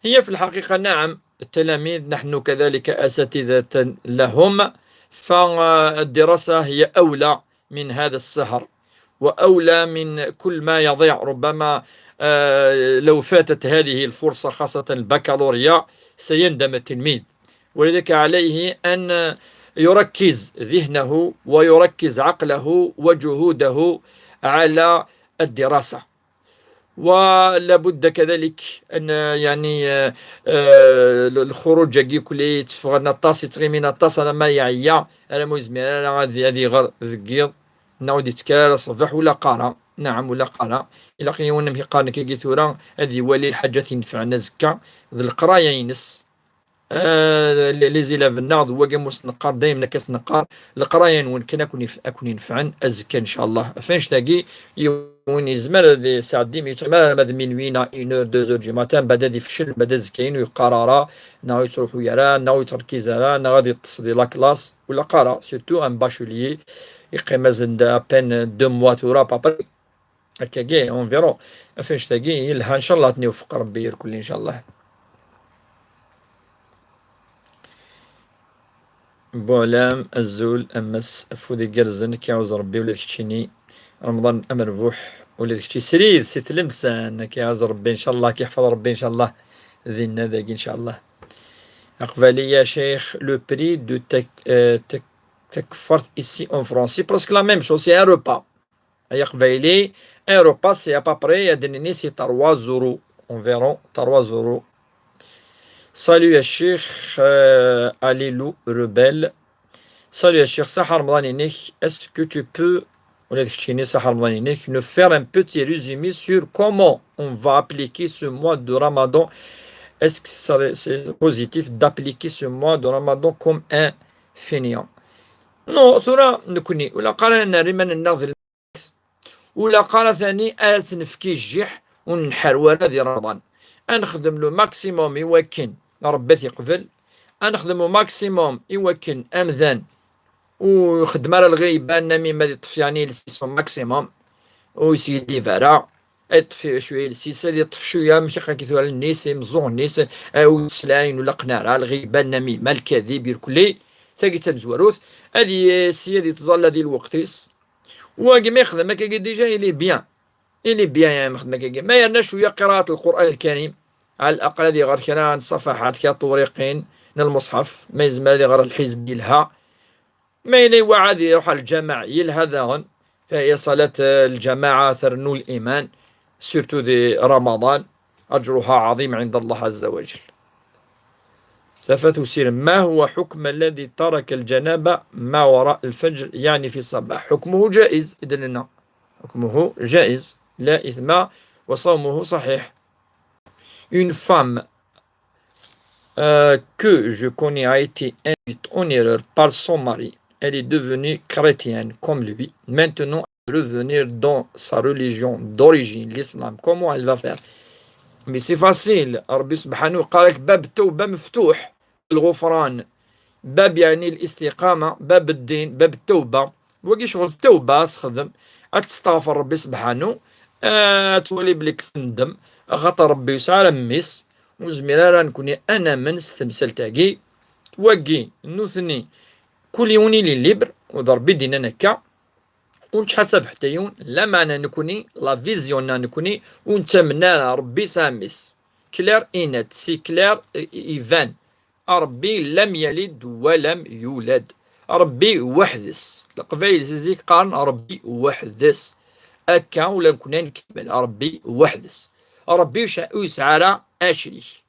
هي في الحقيقة نعم، التلاميذ نحن كذلك أساتذة لهم، فالدراسة هي أولى من هذا السهر، وأولى من كل ما يضيع. ربما، آه، لو فاتت هذه الفرصة، خاصة البكالوريا، سيندم التلميذ، ولذلك عليه أن يركز ذهنه ويركز عقله وجهوده على الدراسة. ولا بد كذلك أن، يعني، آه، آه، الخروج يكلي تفغن الطاس، يتغيمين الطاس، أنا ما يعيا، أنا مو يزمير، أنا غادي، غادي يغر ذقيض، نعود يتكال صباح ولا قارا، نعم، ولا قارا. إلا قيونا في قارنك يجي ثورة، هذه ولي الحاجات ينفعنا زكا، ذا القراية ينس. آه، لي، لي زيلاف ناض، هو قام وسط نقار، دايمًا كاس نقار، القراية نون كان أكون يف-، أكون ينفعن أزكى إن شاء الله. فاش تاقي يون يزمر ذي ساعة ديم يتعمل ما ذ مينوينا، إنور، دوزور جي ماتان، بعد ذي فشل، بعد زكاين ويقرارا، ناو يتروحوا يرا، ناو يتركيز راه، ناو غادي يتصدي لا كلاس ولا قارا، سيرتو أن باشوليي، يقيم أزن دا بين دو موا تورا بابا. هكاكي اونفيرون. فاش تاقي يلها، ان شاء الله تنوفق ربي الكل ان شاء الله. بوعلام الزول امس فودي قرزن كيعوز ربي ولاد كتشيني. رمضان امربوح ولاد كتشي سريد سي تلمسان كيعوز ربي ان شاء الله، كيحفظ ربي ان شاء الله. ذينا داقي ان شاء الله. اقبالي يا شيخ، le prix de تك-، آه، تك-، تكفرت ici en France c'est presque la même chose, c'est un repas. Ay aqbayli, un repas c'est à peu près, ad nini, c'est trois euros, environ trois euros. Salut à Cheikh, euh, Alilou Rebelle. Salut à Cheikh, صحا رمضان ينيك. Est-ce que tu peux, ولا داك الشيء صحا رمضان ينيك, nous faire un petit résumé sur comment on va appliquer ce mois de Ramadan? Est-ce que c'est positif d'appliquer ce mois de Ramadan comme un fainéant? Non, tura نكوني ولا قرا نري من النغذ ولا قرا ثاني آت نفكي الجيح ونحر ورا دي رمضان. أنخدم لو ماكسيموم يوكن ربي يقبل. أنخدم لو ماكسيموم يوكن أمذان ويخدم على الغيبة النميمة دي طفياني لسيسو ماكسيموم ويسيدي فارا. يطفي شوية لسيسة، يطفي شوية مشي قاكي ثوال النيس، يمزوغ النيس، آه، ويسلاين ولا قنارة، الغيبة النميمة الكذب يركلي. تاقي تمزوروث. هذه السيد يتظل هذه الوقتيس. Wagi ma yexdem akkagi déjà, il est bien. Il est bien, يعني, ma yexdem akkagi. Ma yerna cwiya qiraat Lqur'an Lkarim, على الأقل ad iɣer kra n ṣṣafaḥat, kra n tewriqin n lmuṣḥaf, ma yezmer ad iɣer lḥizb yelha. Ma yella iwaɛad iruḥ ɣer lǧameɛ yelha daɣen. فهي صلاة الجماعة ترنو الإيمان، surtout di Ramadan، أجرها عظيم عند الله عز وجل. Tafat usirem. ما هو حكم الذي ترك الجنابة ما وراء الفجر، يعني في الصباح؟ حكمه جائز, i d-nenna. حكمه جائز، لا إثم، وصومه صحيح. Une femme, euh, que je connais a été induite en erreur par son mari. Elle est devenue chrétienne comme lui. Maintenant, revenir dans sa religion d'origine, l'islam. Comment elle va faire? Mais c'est facile. ربي سبحانه قالك باب التوبة مفتوح. الغفران، باب يعني الاستقامة، باب الدين، باب التوبة. Wagi ccɣel التوبة تخدم، ad testaɣfer Rebbi سبحانه، آه، ad twali belli تندم، axaṭer Rebbi yesɛa ara mmi-s, ur nezmir ara nekni ad namen s temsalt-agi. Wagi, nutni, kul yiwen il est libre, u d Rebbi d-yennan akka, ur nettḥasab ḥetta yiwen, lameɛna nekni, la vision-nneɣ nekni, ur nettamen ara Rebbi yesɛa mmi-s. Clair et net, c'est clair, i-, i-, iban. Ṛebbi لم يلد ولم يولد. Ṛebbi weḥd-s. Leqbayel si zik qqaren Ṛebbi weḥd-s. Akka ula nekni ad nkemmel, Ṛebbi weḥd-s. Ṛebbi ur yesɛa ara acrik.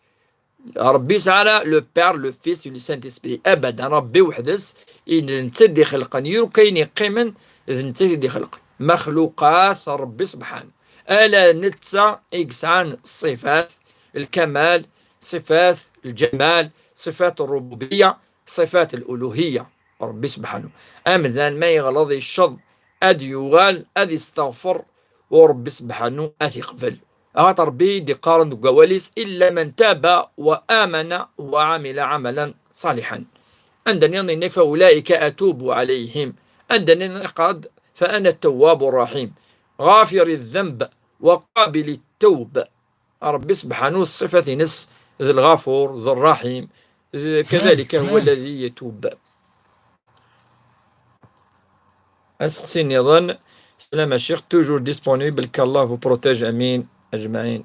Ṛebbi yesɛa ara le Père, le Fils et le Saint-Esprit. Abadan, Ṛebbi weḥd-s, i d netta i d-ixelqen, yura ayen yeqqimen, d netta i d-ixelqen. Maxluqat Ṛebbi subḥan. Ala netta i yesɛan ṣṣifat lkamal, ṣifat lǧamal, ṣifat ṛṛububiyya, ṣifat luluhiyya. Ṛebbi subḥanu. Amdan ma yeɣleḍ yecceḍ, ad yuɣal, ad isteɣfer, u Ṛebbi subḥanu ad t-iqbel. Axaṭer Ṛebbi i d-iqqaren deg wawal-is: إلا من تاب وآمن وعمل عملا صالحا. Anda nniḍen yenna-k: فأولئك أتوب عليهم. Anda nniḍen iqqar-d: فأنا التواب الرحيم، غافر الذنب وقابل التوب. Ṛebbi subḥanu ṣṣifat-ines d lɣafur, d ṛṛaḥim, d-, كذلك هو الذي يتوب. Aseqsi nniḍen. Salam a ccix, toujours disponible, qu'Allah vous protège, amin, ajmaïn.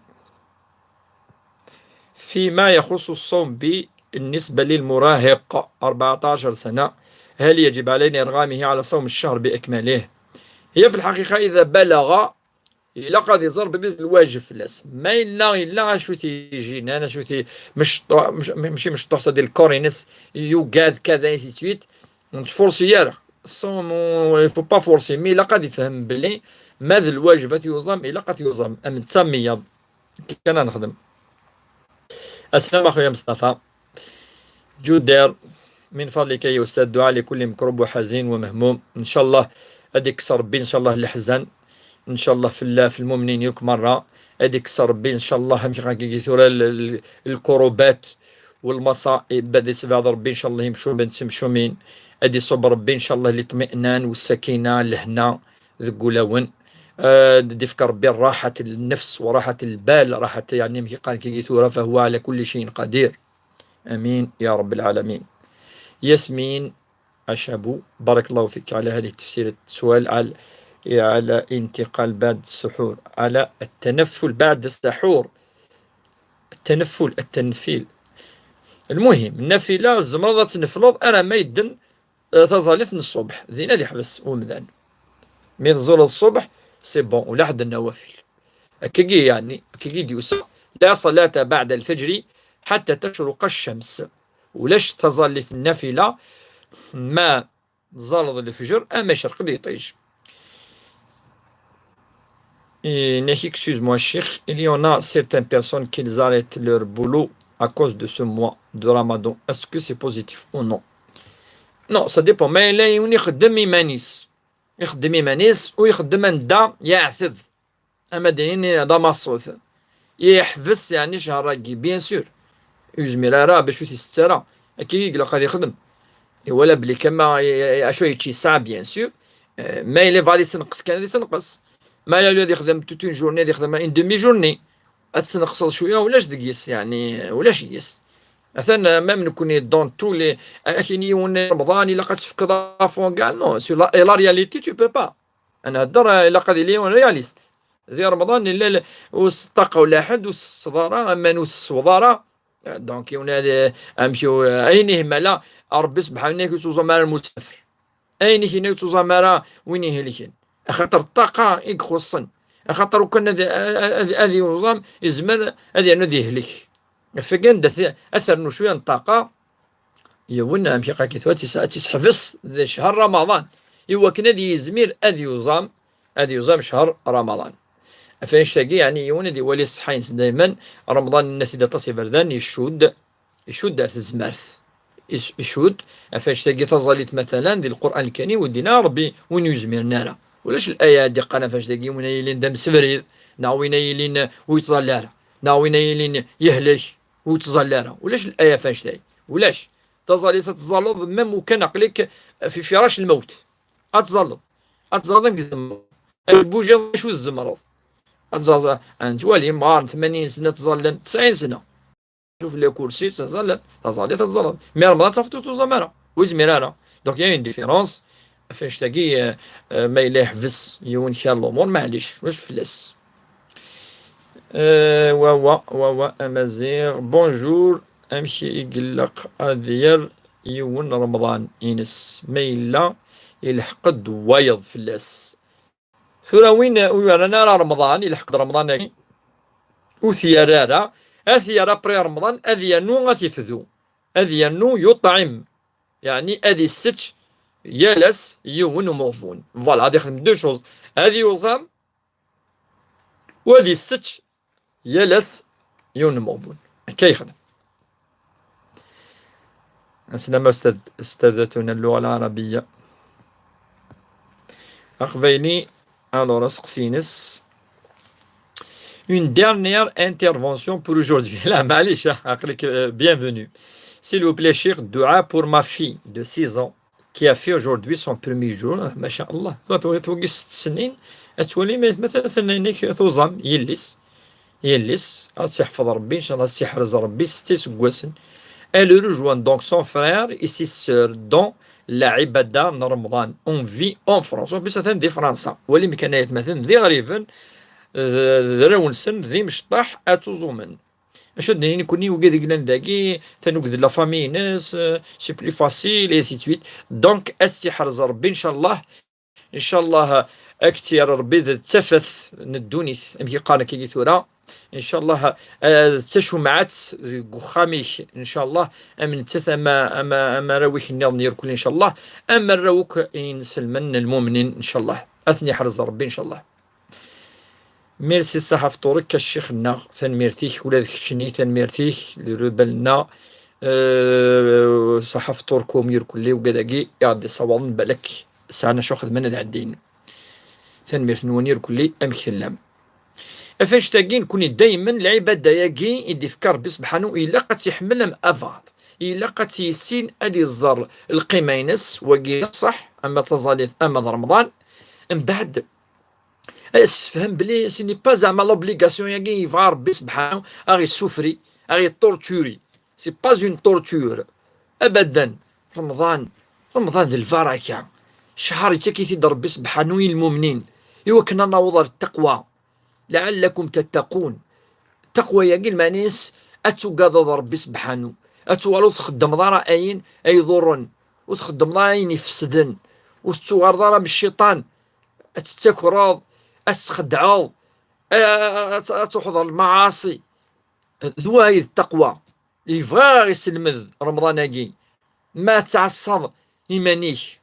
فيما يخص الصوم بالنسبة للمراهق أربعتاش سنة، هل يجب علينا إرغامه على صوم الشهر بأكمله؟ هي في الحقيقة إذا بلغ ilaq ad iẓer belli d lwajeb fell-as. Ma yella, yella acu t-yejjinan, acu t-, mecṭuḥ, mec-, mačči mecṭuḥ, c'est-à-dire lkor-ines yugad, kada, ainsi de suite, ur nettfursi ara. Ṣṣum, il faut pas forcer, mais ilaq ad ifhem belli ma d lwajeb ad t-yuẓam, ilaq ad t-yuẓam. Am netta am wiyaḍ. Kan ad nexdem. Aslama a xuya Mustafa. Juder, من فضلك يا أستاذ، دعاء لكل مكروب وحزين ومهموم. إن شاء الله ad ikkes Ṛebbi, إن شاء الله, leḥzen. إن شاء الله في الله، في المؤمنين يوك مرة. Ad ikkes Ṛebbi, إن شاء الله, amek ɣa tura l-, l-, lkurubat والمصائب, ad isebɛed Ṛebbi, إن شاء الله, imcumen d temcumin. Ad iṣubb Ṛebbi, إن شاء الله, liṭmi'nan والسكينة, lehna deg wulawen. Ad d-ifk Ṛebbi ṛṛaḥat n nnefs u ṛṛaḥat n lbal, ṛṛaḥat, yeɛni, amek i qqaren kagi tura, فهو على كل شيء قدير. آمين يا رب العالمين. ياسمين أشابو، بارك الله فيك على هذه التفسير السؤال على، على انتقال بعد السحور، على التنفل بعد السحور. التنفل، التنفيل. المهم، النافلة tzemreḍ ad tnefleḍ ara ma yedden, eh, taẓallit n ṣṣubeḥ. Din ad iḥbes umdan. Mi tẓuleḍ ṣṣubeḥ, c'est bon, ulaḥedd nnawafil. Akkagi, yeɛni, akkagi d-yusa: لا صلاة بعد الفجر حتى تشرق الشمس. Ulac taẓallit n nnafila ma tẓaleḍ lefjer ama icreq-d yiṭij. Et, excuse-moi, Cheikh, il y en a certaines personnes qui arrêtent leur boulot à cause de ce mois de Ramadan. Est-ce que c'est positif ou non? Non, ça dépend. Ma yella yiwen ixeddem iman-is. Ixeddem iman-is u ixeddem anda yeɛteb. Ama d ayen d amaṣṣut. Yeḥbes, yeɛni, ccher-agi, bien sûr. Ur yezmir ara bac ur t-isett ara. Akka i ilaq ad ixdem. Iwala belli kama, i, i, acu yečč yesɛa, bien sûr. Eh, ma yella yebɣa ad yessenqes kan, ad yessenqes. Ma yella ad yexdem toute une journée, ad yexdem une demi-journée. Ad tessenqseḍ cwiya, ulac deg-s, yeɛni, ulac deg-s. Atan, eh, même nekkni, dans tous les, akken yiwen Remḍan, ilaq ad tefkeḍ à fond kaac. Non, sur la, et la réalité, tu peux pas. Ad nhedder, eh, ilaq ad yili yiwen réaliste. Di Remḍan, yella l-, ur s ṭṭaqa ulaḥedd, ur s-tesseḍ ara, aman ur tesseweḍ ara. Donc, yiwen ad, amek, ayen ihmala, Ṛebbi subḥanahu ur yettuẓam ara lmusafer. Ayen i k-yenna ur yettuẓam ara win ihelken. Axaṭer ṭṭaqa i ixuṣṣen. Axaṭer ukan ad, ad, ad, ad yuẓam, izmer ad yernu ad yehlek. Ɣef wagi anda t-, ad ternu cwiya n ṭṭaqa, yiwen, amek i qqaren, ad tis-, ad tis-, ad tis-, ad tisḥebs di ccher Ramaḍan, i wakken ad yizmir ad yuẓam, ad yuẓam ccher Ramaḍan. Ɣef annect-agi, yeɛni, yiwen ad iwali ṣṣeḥḥa-ines daymen, Ramaḍan yenna-t-id aṭas iberdan, icudd, icudd ar tezmert. Is-, icudd, ɣef annect-agi taẓallit, matalan, di Lqur'an Lkarim, ur d-yenni ara Ṛebbi win ur yezmiren ara. Ulac laya ad d-iqqaren ɣef annect-agi, win ay yilin d amsebrid, neɣ win ay yilin ur yettẓalli ara, neɣ win ay yilin yehlek, ur yettẓalli ara. Ulac laya ɣef annect-agi. Ulac. Taẓallit ad tẓalleḍ, même ukan aql-ik fi firac lmewt. Ad tẓalleḍ. Ad tẓalleḍ amek tzemreḍ. Ad tbujiḍ acu tzemreḍ. Ad tẓalleḍ, ad nettwali imɣaren tmanyin sna ttẓallen, tesɛin sna. Tuf le kursi, ttẓallen, taẓallit ad tẓalleḍ. Mi Remḍan tafeḍ ur tuẓam ara. Ur yezmir ara. Donc, il y a une différence. Ɣef annect-agi, eh, eh, ma yella yeḥbes yiwen kra n lumuṛ, maɛlic, ulac fell-as. Eh, wa, wa, wa, wa, Amaziɣ. Bonjour. Amek i ilaq ad yerr yiwen Remḍan-ines ma yella ilḥeq-d wayeḍ fell-as? Tura win ur yerran ara Remḍan, ilḥeq-d Remḍan-agi, ur t-yerra ara, ad t-yerr après Remḍan, ad yernu ad t-ifdu, ad yernu yuṭɛim, yeɛni ad issečč yal ass yiwen umeɣbun. Voilà, ad ixdem deux choses, ad yuẓam u ad issečč yal ass yiwen umeɣbun. Akka yexdem. Aslama, أستاذ، أستاذتنا اللغة العربية. Aqbayli, alors, aseqsi-ines. Une dernière intervention pour aujourd'hui. La, معليش, aql-ik, euh, bienvenue. S'il vous plaît, cheikh, dua pour ma fille de six ans qui a fait aujourd'hui son premier jour. Ah, ma sha Allah. Tura, tura, tura, ست سنين. Ad twali ma, ma, ma, ma, tuẓam yelli-s. Yelli-s, ad tt-iḥfeḍ Rebbi, ncallah, ad tt-iḥrez Rebbi setta iseggasen. Elle rejoint donc son frère et ses sœurs dans la ibada n Remḍan. On vit en France. En plus, atan di Fransa. Wali amek kan, ay atmaten, d iɣriben, d, d arraw-nsen, d imecṭaḥ, ad ttuẓumen. Acu ad d-nini nekkni, wigad i yellan dagi, tanuged n la famille-ines, euh, c'est plus facile, et ainsi de suite. Donc, ad tt-iḥrez Rebbi, ncallah, ncallah, ad k-tt-yerr Rebbi d tafat n ddunit, amek i qqaren akkagi tura. Ncallah, eh, d tacumɛat deg uxxam-ik, ncallah, am nettat, ama, ama, ama arraw-ik nniḍen irkul, ncallah, am arraw akk inselmen n lmumnin, ncallah. Ad ten-iḥrez Rebbi, ncallah. Merci, ṣaḥa fṭur-ik a ccix-nneɣ, tanemmirt-ik, ula d keččni, tanemmirt-ik, le rebelle-nneɣ, eh, ṣaḥa fṭur-kum irkelli, wigad-agi i ɣ-d-iṣawaḍen, balak sɛan acu xedmen ad ɛeddin. Tanemmirt-nwen irkelli, amek tellam? Ɣef annect-agi, nekkni daymen, lɛibada-agi i d-ifka Rebbi Sebḥanu, ilaq ad tt-iḥemmel am abaḍ, ilaq ad tt-yissin, ad iẓer lqima-ines, wagi d ṣṣeḥ, ama taẓallit, ama d Remḍan. Mbeɛd, ad yessefhem belli ce n'est pas zeɛma l'obligation-agi yebɣa Rebbi Sebḥanu a ɣ-yessufri, a ɣ-yeṭṭurturi. C'est pas une torture. Abadan. Remḍan, Remḍan d lbaraka. Cchar yettak-it-id Rebbi Sebḥanu i lmumnin, i wakken ad naweḍ ar ttaqwa. Lɛallakum tattaqun. Ttaqwa-agi, lmeɛna-is ad tugadeḍ Rebbi Sebḥanu. Ad tuɣaleḍ ur txeddmeḍ ara ayen ay iḍurren. Ur txeddmeḍ ara ayen ifesden. Ur tettuɣaleḍ ara am cciṭan. Ad tettakreḍ, ad tesxeddɛeḍ, a-, a-, ad, ad truḥeḍ ɣer lmaɛaṣi. D wa i d ttaqwa. Yebɣa a ɣ-iselmed Remḍan-agi. Ma ad tɛassaḍ iman-ik,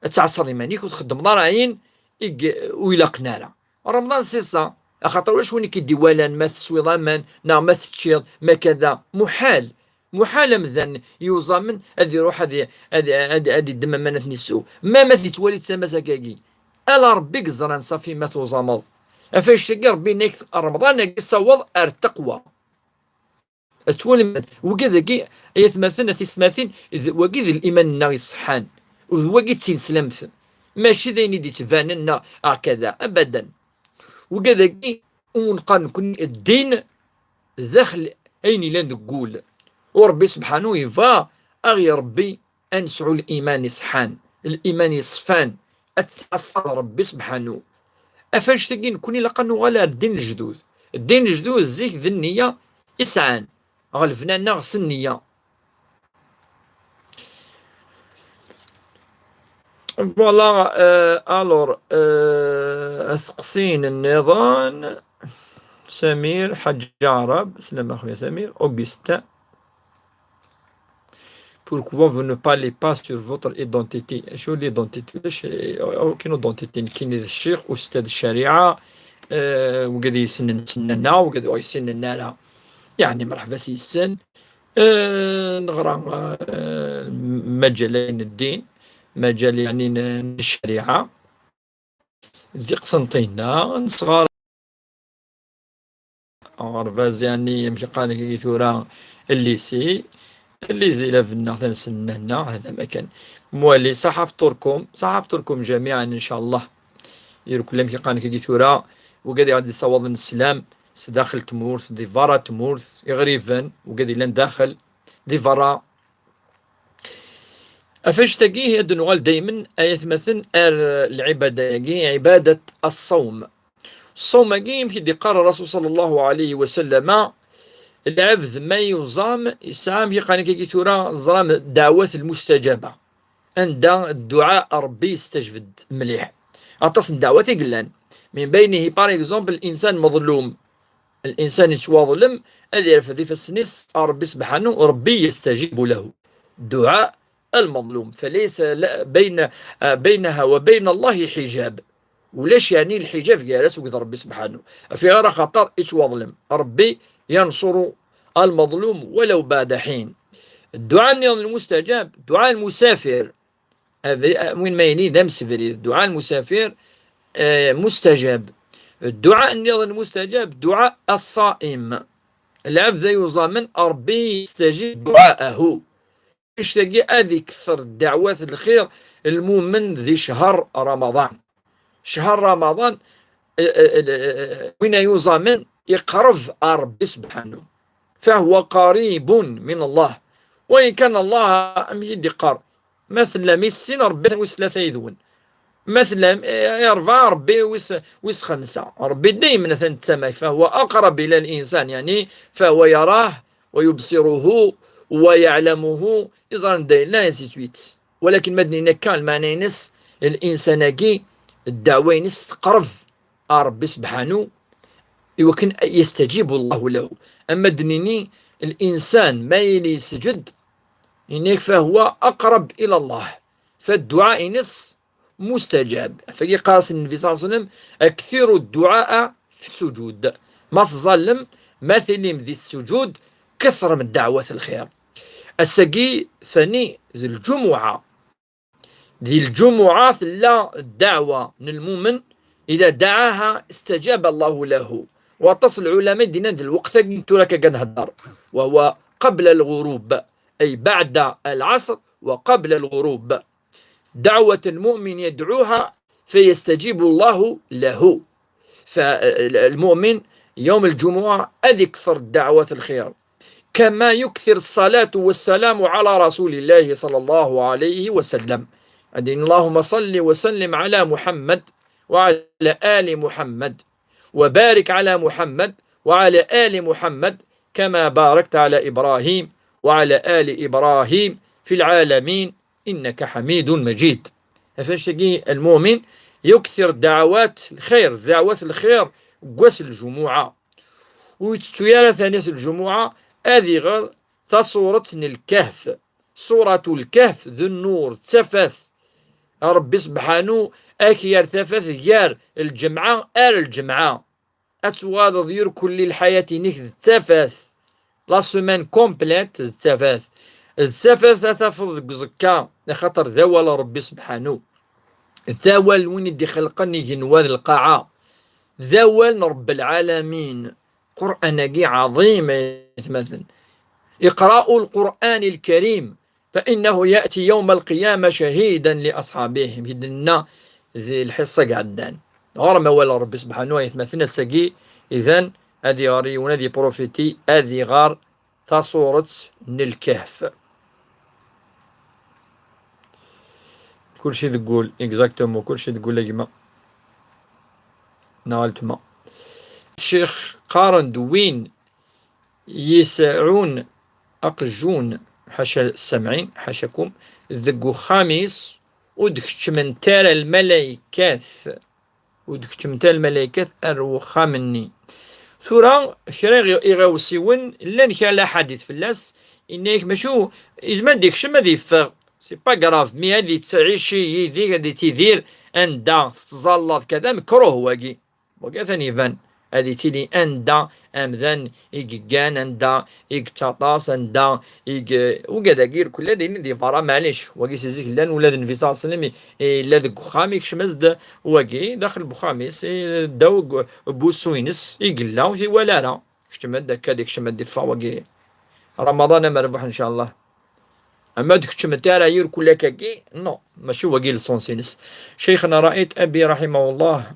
ad tɛassaḍ iman-ik, ur txeddmeḍ ara ayen i g-, ur ilaqen ara. Remḍan c'est ça. Axaṭer ulac win i k-id-iwalan ma teswiḍ aman, neɣ ma teččiḍ, ma kada. Muḥal. Muḥal amdan yuẓamen ad iruḥ ad i-, ad, ad, ad iddem aman ad ten-isew. Ma, ma t-yettwali d tamasak-agi. Ala Rebbi i yeẓran safi ma tuẓameḍ. Ɣef annect-agi Rebbi yenna-k Remḍan-agi saweḍ ar ttaqwa. Ad twalim, wigad-agi, ay atmaten, a tisetmatin, d wagi d liman-nneɣ iṣeḥḥan. U d wagi d tineslemt. Mačči d ayen i d-ittbanen neɣ hakada. Abadan. Wigad-agi, ur neqqar nekkni ddin daxel ayen yellan deg wul. U Rebbi Sebḥanu yebɣa a ɣ-irebbi ad nesɛu liman iṣeḥḥan, liman yeṣfan, ad tettɛassaḍ Rebbi Sebḥanu. Ɣef annect-agi nekkni ilaq ad nuɣal ar ddin n lejdud. Ddin n lejdud zik d nniya i sɛan, ɣelben-aneɣ s nniya. Voilà, euh, alors, euh, aseqsi nniḍen, Samir Ḥaǧǧ Aɛrab, slama a xuya Samir, Augustin. Pourquoi vous ne parlez pas sur votre identité? Acu l'identité? Acu, euh, aucune identité. Nekkini d ccix, ustad ccariɛa, euh, wigad yessnen ssnen-aneɣ, wigad ur yessinen ara. Yeɛni, mreḥba s yes-sen. Euh, neɣra, euh, maǧal n ddin, maǧal, yeɛni, n, n ccariɛa. D iqsenṭina, nesɣar aɣerbaz, yeɛni, amek i qqaren i tura, llisi, llisi la benna, tansenna, hada makan. Mwali, ṣaḥa fṭurkum, ṣaḥa fṭurkum jamiɛan, ncallah. Irkel amek i qqaren i tura, wigad i ɣ-d-issawaḍen sslam, s daxel tmurt, di berra tmurt, iɣriben, wigad illan daxel, di berra. Ɣef annect-agi, ad nuɣal daymen, ay atmaten, ar lɛibada-agi, ɛibadat ṣṣawm. Ṣṣawm-agi, amek i d-iqqar Rasul ṣalla Llahu ɛalayhi wa sallama, lɛebd ma yuẓam, yesɛa, amek i qqaren akkagi tura, teẓram, ddeɛwat lmustajaba. Anda dduɛa Ṛebbi yestajbed mliḥ. Aṭas n ddeɛwat i yellan. Min baynihi, par exemple, insan meḍlum. L'insan yettwaḍlem, ad yerfed ifassen-is ɣer Ṛebbi subḥanu, Ṛebbi يستجيب له دعاء المظلوم، فليس ل-، بين، آه، بينها وبين الله حجاب. Ulac yeɛni lḥiǧab gar-as akked Ṛebbi subḥanu. Ɣef ɣer axaṭer yettwaḍlem. Ṛebbi ينصر المظلوم ولو بعد حين. Dduɛa nniḍen mustajab, dduɛa n lmusafir. Abri-, win ma yini d amsebrid. Dduɛa n lmusafir, eh, mustajab. Dduɛa nniḍen mustajab, dduɛa الصائم. Lɛebd ay uẓamen, Ṛebbi يستجيب دعاءه. Annect-agi ad ikter ddeɛwat n lxir n lmumen di ccher Ramaḍan. Ccher Ramaḍan, eh, eh, eh, eh, win ay uẓamen iqreb ar Ṛebbi subḥanu. فهو قريب من الله. Wa in kana Allah, amek i d-iqqar? Ma tellam i sin, Ṛebbi atan wis tlata yid-wen. Ma tellam, eh, i ṛebɛa, Ṛebbi wis, wis xemsa. Ṛebbi daymen atan d tamak, فهو أقرب إلى الإنسان، يعني، فهو يراه ويبصره ويعلمه، yeẓra anda yella, ainsi de suite. Walakin ma d-nini akka, lmeɛna-ines, linsan-agi, ddeɛwa-ines teqreb ar Ṛebbi subḥanu, iwakken يستجيب الله له. Ama d-nini, linsan ma yili yesǧed, yenna-yak فهو أقرب إلى الله. Fa dduɛa-ines mustajab. Ɣef wagi yeqqar-as Nnbi صلى الله عليه وسلم: أكثروا الدعاء في السجود. Ma tẓallem, ma tilim di ssuǧud, kettrem ddeɛwat n lxir. Ass-agi, sani, d lǧumuɛa. Di lǧumuɛa tella ddeɛwa n lmumen, إذا دعاها استجاب الله له. Waṭas n lɛulama i d-yennan d lweqt-agi n tura akka nhedder, وهو قبل الغروب، أي بعد العصر وقبل الغروب. دعوة المؤمن يدعوها فيستجيب الله له. فالمؤمن يوم الجمعة أذكثر الدعوات الخير، كما يكثر الصلاة والسلام على رسول الله صلى الله عليه وسلم. اللهم صل وسلم على محمد وعلى آل محمد، وبارك على محمد وعلى آل محمد، كما باركت على إبراهيم وعلى آل إبراهيم في العالمين إنك حميد مجيد. Ɣef wannect-agi, lmumin yuktir ddeɛwat lxir, ddeɛwat lxir deg wass n lǧumuɛa. Ur yettettu ara tani ass n lǧumuɛa ad iɣer tasuret n Lkehf. Suratu Lkehf d nnur, d tafat. Ṛebbi subḥanu ad k-yerr tafat gar lǧemɛa ar lǧemɛa. Ad tuɣaleḍ irkelli lḥayat-inek d tafat. La semaine complète d tafat. D tafat ad tafeḍ deg uẓekka, axaṭer d awal n Ṛebbi subḥanu. D awal n win i d-ixelqen igenwa d lqaɛa. D awal n Ṛebbi lɛalamin. Qur'an-agi ɛaḍim, ay atmaten. اقرأوا القرآن الكريم فإنه يأتي يوم القيامة شهيدا لأصحابه. Mi d-nenna di lḥiṣṣa i iɛeddan. Ɣer ma wala Ṛebbi subḥanu, ay atmaten, ass-agi, idan, ad iɣer yiwen, ad iprofiti, ad iɣer tasuret n Lkehf. Kulci deg wul, exactement, kulci deg wul a gma. Neɣ a letma. Ccix qqaren-d win yesɛun aqjun, ḥaca samɛin, ḥacakum, deg uxxam-is ur d-keččment ara lmalaykat. Ur d-keččment ara lmalaykat ar wexxam-nni. Tura, kra iɣ-, iɣawsiwen, llan kra laḥadit fell-as, yenna-yak mačči u-, yezmer ad d-ikcem ad yeffeɣ. C'est pas grave, mi ad yettɛici yid-k, ad yettidir anda tettẓallaḍ kada, mekruh wagi. Wagi atan iban. Ad yettili anda amdan i yeggan, anda i yettaṭas, anda i ye-, ugad-agi irkel ad yili di berra, maɛlic. Wagi si zik llan, ula d Nnbi ṣalla Llahu ɛalayhi wa sallam i-, yella deg uxxam, ikcem-as-d wagi, daxel n uxxam-is, i ddaw n wusu-ines, i yella, ur t-iwala ara. Kecm-d akka, ad ikcem ad d-iffeɣ wagi. Ramaḍan amerbuḥ, ncallah. Ama d keččmet ara irkel akkagi, non, mačči wagi lesons-ines. Ccix-nneɣ, رأيت أبي رحمه الله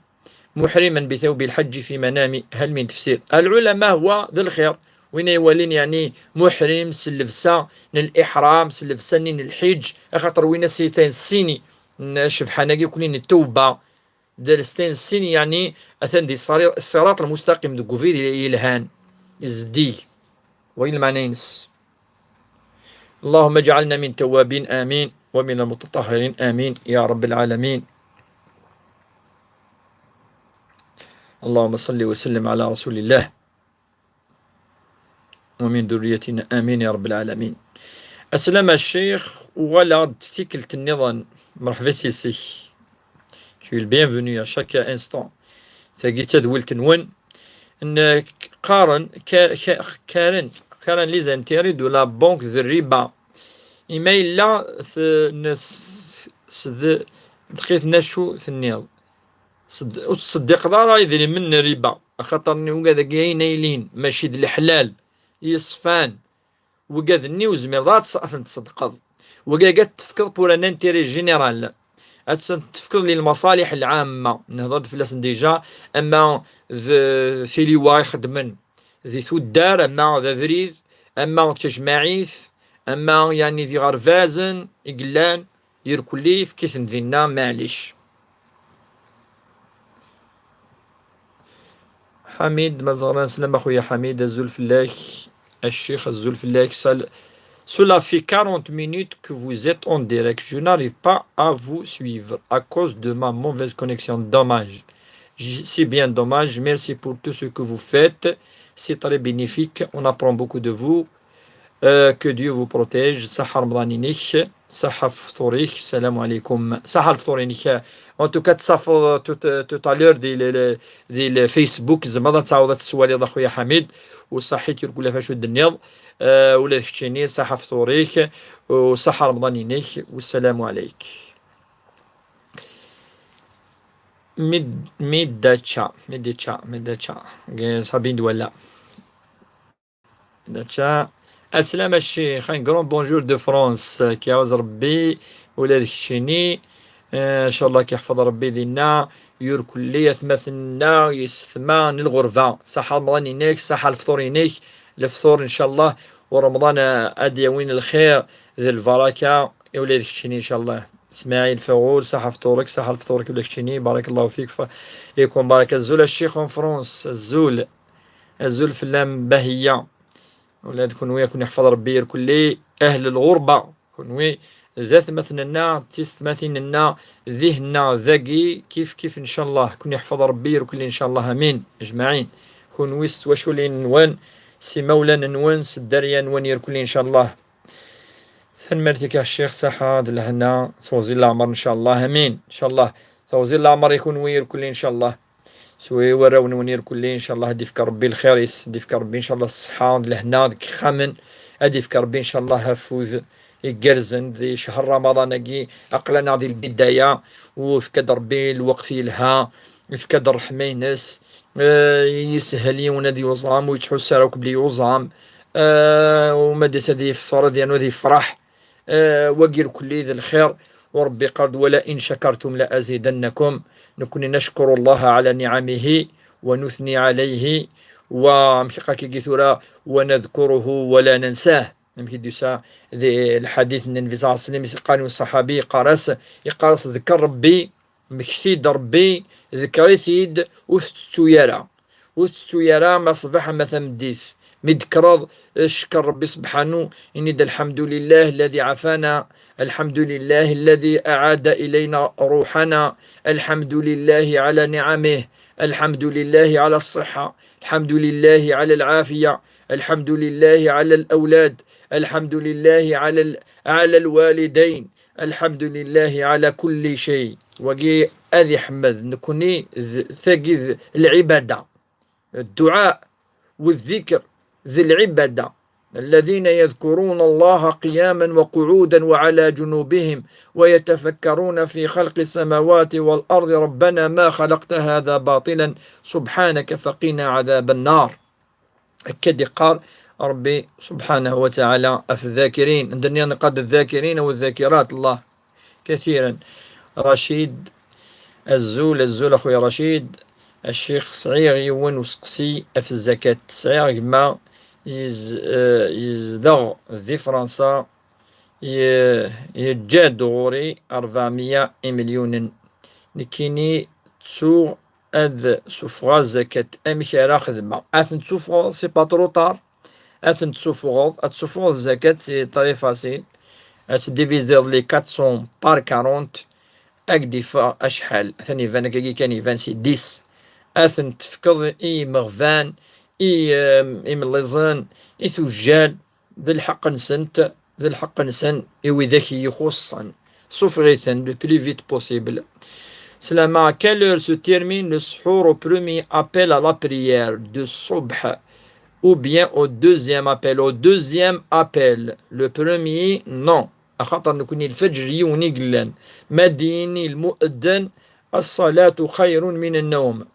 محرما بثوب الحج في منامي، هل من تفسير؟ Lɛulama, huwa d lxir. Win ay walin, yeɛni, muḥrim s llebsa n liḥram, s llebsa-nni n lḥiǧ, axaṭer win as-itan ssini n ccebḥa-nagi akk-nni n ttewba, d lstan sin, yeɛni atan di ṣṣari-, ṣṣirat lmustaqim, deg ubrid yelhan, zeddig. Wagi lmeɛna-ines. اللهم اجعلنا من التوابين، آمين، ومن المتطهرين، آمين، يا رب العالمين. اللهم صل وسلم على رسول الله. ومن ذريتنا آمين يا رب العالمين. السلام الشيخ، ولا تفكلت النظام. مرحبا سيسي. Tu es le bienvenu à chaque instant. Tagi d tadwilt-nwen. N-, qqaren, ka-, ka-, qqaren, qqaren les intérêts de la banque de riba. Ima yella t-, n-, s-, s-, d-, dqiqt n acu tenniḍ. Sed-, ur tettseddiqeḍ ara idrimen n riba, axaṭer ugad-agi ayen ay lin, mačči d leḥlal, yeṣfan. Wigad-nni ur zmireḍ ara ad tt-, ad ten-tṣeddqeḍ. Wagi ad t-tefkeḍ pour un intérêt général. Ad ten-tefkeḍ lilmaṣaliḥ lɛamma. Nehḍer-d fell-asen déjà, ama d tiliwa ixeddmen di tuddar, ama d abrid, ama d tajmaɛit, ama yeɛni d iɣerbazen i yellan, irkelli, efk-iten dinna, maɛlic. Ḥamid Mazeɣran, slama xuya Ḥamid, azul fell-ak. A ccix, azul fell-ak. Sal-, cela fait quarante minutes que vous êtes en direct. Je n'arrive pas à vous suivre à cause de ma mauvaise connexion. Dommage. J-, c'est bien dommage. Merci pour tout ce que vous faites. C'est très bénéfique. On apprend beaucoup de vous. Euh, que Dieu vous protège. Ṣaḥa Remḍan-inek, ṣaḥa fṭur-ik, salam ɛlikum. Ṣaḥa lefṭur-inek. En tout cas, tsafeḍ tout, tout à l'heure di le, le, di le Facebook, tzemreḍ ad tɛawdeḍ ad teswaliḍ a xuya Ḥamid, u ṣaḥit irkul ɣef acu d-tenniḍ, euh, ula d keččini, ṣaḥa fṭur-ik, u ṣaḥa Remḍan-inek, u salam ɛlik. Mid-, Midacha, Midicha, Midacha. Sabine Douala. Dacha. Aslam a ccix, un grand bonjour de France. Kiyawas Rebbi, ula d keččini. Eh, ncallah kiḥfeḍ Rebbi dinna, yurkelli atmaten-nneɣ, yessetma n lɣerba. Ṣaḥa Remḍan-inek, ṣaḥa lefṭur-inek. Lefṭur, ncallah, u Remḍan, eh, ad d-yawin lxir d lbaraka, i ula d keččini, ncallah. Smaɛil Faɣul, ṣaḥa fṭur-ik, ṣaḥa lefṭur-ik ula d keččini. Barakallahu fik, fa-, ikum baraka. Azul a ccix en France, azul. Azul fell-am Bahiya. Ula d kunwi, ad ken-iḥfeḍ Rebbi irkelli. Ahl lɣerba, kunwi d atmaten-nneɣ, d tisetmatin-nneɣ, dihin-nneɣ, dagi, kif kif, ncallah, ad ken-iḥfeḍ Rebbi irkelli, ncallah, amin, ajmaɛin. Kunwi s twaculin-nwen, s imawlan-nwen, s dderya-nwen irkelli, ncallah. Tanemmirt-ik a ccix, ṣaḥa d lehna, teɣzi n leɛmer, ncallah, amin, ncallah. Teɣzi n leɛmer i kunwi irkelli, ncallah. S warraw-nwen irkelli, ncallah, ad d-ifk Rebbi lxir-is, ad d-ifk Rebbi, ncallah, ṣṣeḥḥa d lehna deg yixxamen, ad d-ifk Rebbi, ncallah, afud igerrzen di ccher Ramadan-agi, aql-aneɣ di lbidaya, u ifka-d Rebbi lweqt yelha, ifka-d ṛṛeḥma-ines, eh, yeshel yiwen ad yuẓam, u yettḥussu ara akk belli yuẓam, eh, u ma d-yas ad yefṣer, ad yernu ad yefṛeḥ. Eh, wagi irkelli d lxir, u Rebbi iqqar-d: ولئن شكرتم لأزيدنكم. Nekni نشكر الله على نعمه ونثني عليه، و amek akka-agi tura, ونذكره ولا ننساه. Amek i d-yusa di lḥadit n Nnbi صلى الله عليه وسلم, i s-qqaren i uṣaḥabi, yeqqar-as, yeqqar-as: ḍker Rebbi, mmekti-d Rebbi, ḍker-it-id, ur t-tettu ara. Ur tettu ara, ma ṣṣbeḥ ama tameddit. Mi d-tekkreḍ, ckeṛ Rebbi subḥanu, ini-d: الحمد لله الذي عافانا، الحمد لله الذي أعاد إلينا روحنا، الحمد لله على نعمه، الحمد لله على الصحة، الحمد لله على العافية، الحمد لله على الأولاد، الحمد لله على ال-، على الوالدين، الحمد لله على كل شيء. Wagi ad iḥmed nekni d tagi d lɛibada. الدعاء والذكر ذي العبادة، الذين يذكرون الله قياما وقعودا وعلى جنوبهم ويتفكرون في خلق السماوات والأرض ربنا ما خلقت هذا باطلا سبحانك فقنا عذاب النار. Akka d-iqqar Rebbi subḥanahu wa taɛala ɣef الذاكرين. Anda nniɣ neqqar-d الذاكرين والذاكرات, Allah كثيرا. Racid, azul, azul a xuya Racid. A ccix, sɛiɣ yiwen useqsi ɣef zzakat. Sɛiɣ gma yez-, eh, yezdeɣ di Fransa, ye-, yeǧǧa-d ɣur-i ṛebɛemya imelyunen. Nekkini ttuɣ ad suffɣeɣ zzakat. Amek ara xedmeɣ? Ad ten-tsuffɣeḍ, c'est pas trop tard. Ad ten-tsuffɣeḍ, ad tsuffɣeḍ zzakat, c'est très facile. Ad tdiviziḍ les quatre cents par quarante, ad k-d-iffeɣ acḥal? Atan iban akkagi kan, iban c'est dix. Ad ten-tefkeḍ i yimeɣban, i, em, imelliẓen, i tujjal, d lḥeqq-nsent, d lḥeqq-nsen i widak i yi-ixuṣṣen. Suffeɣ-iten le plus vite possible. Selama, à quelle heure se termine le suhour au premier appel à la prière de subh ou bien au deuxième appel? Au deuxième appel, le premier, non. Axaṭer nekni lfeǧr yiwen i yellan. Ma d-yini lmu'edden, الصلاة خير من النوم.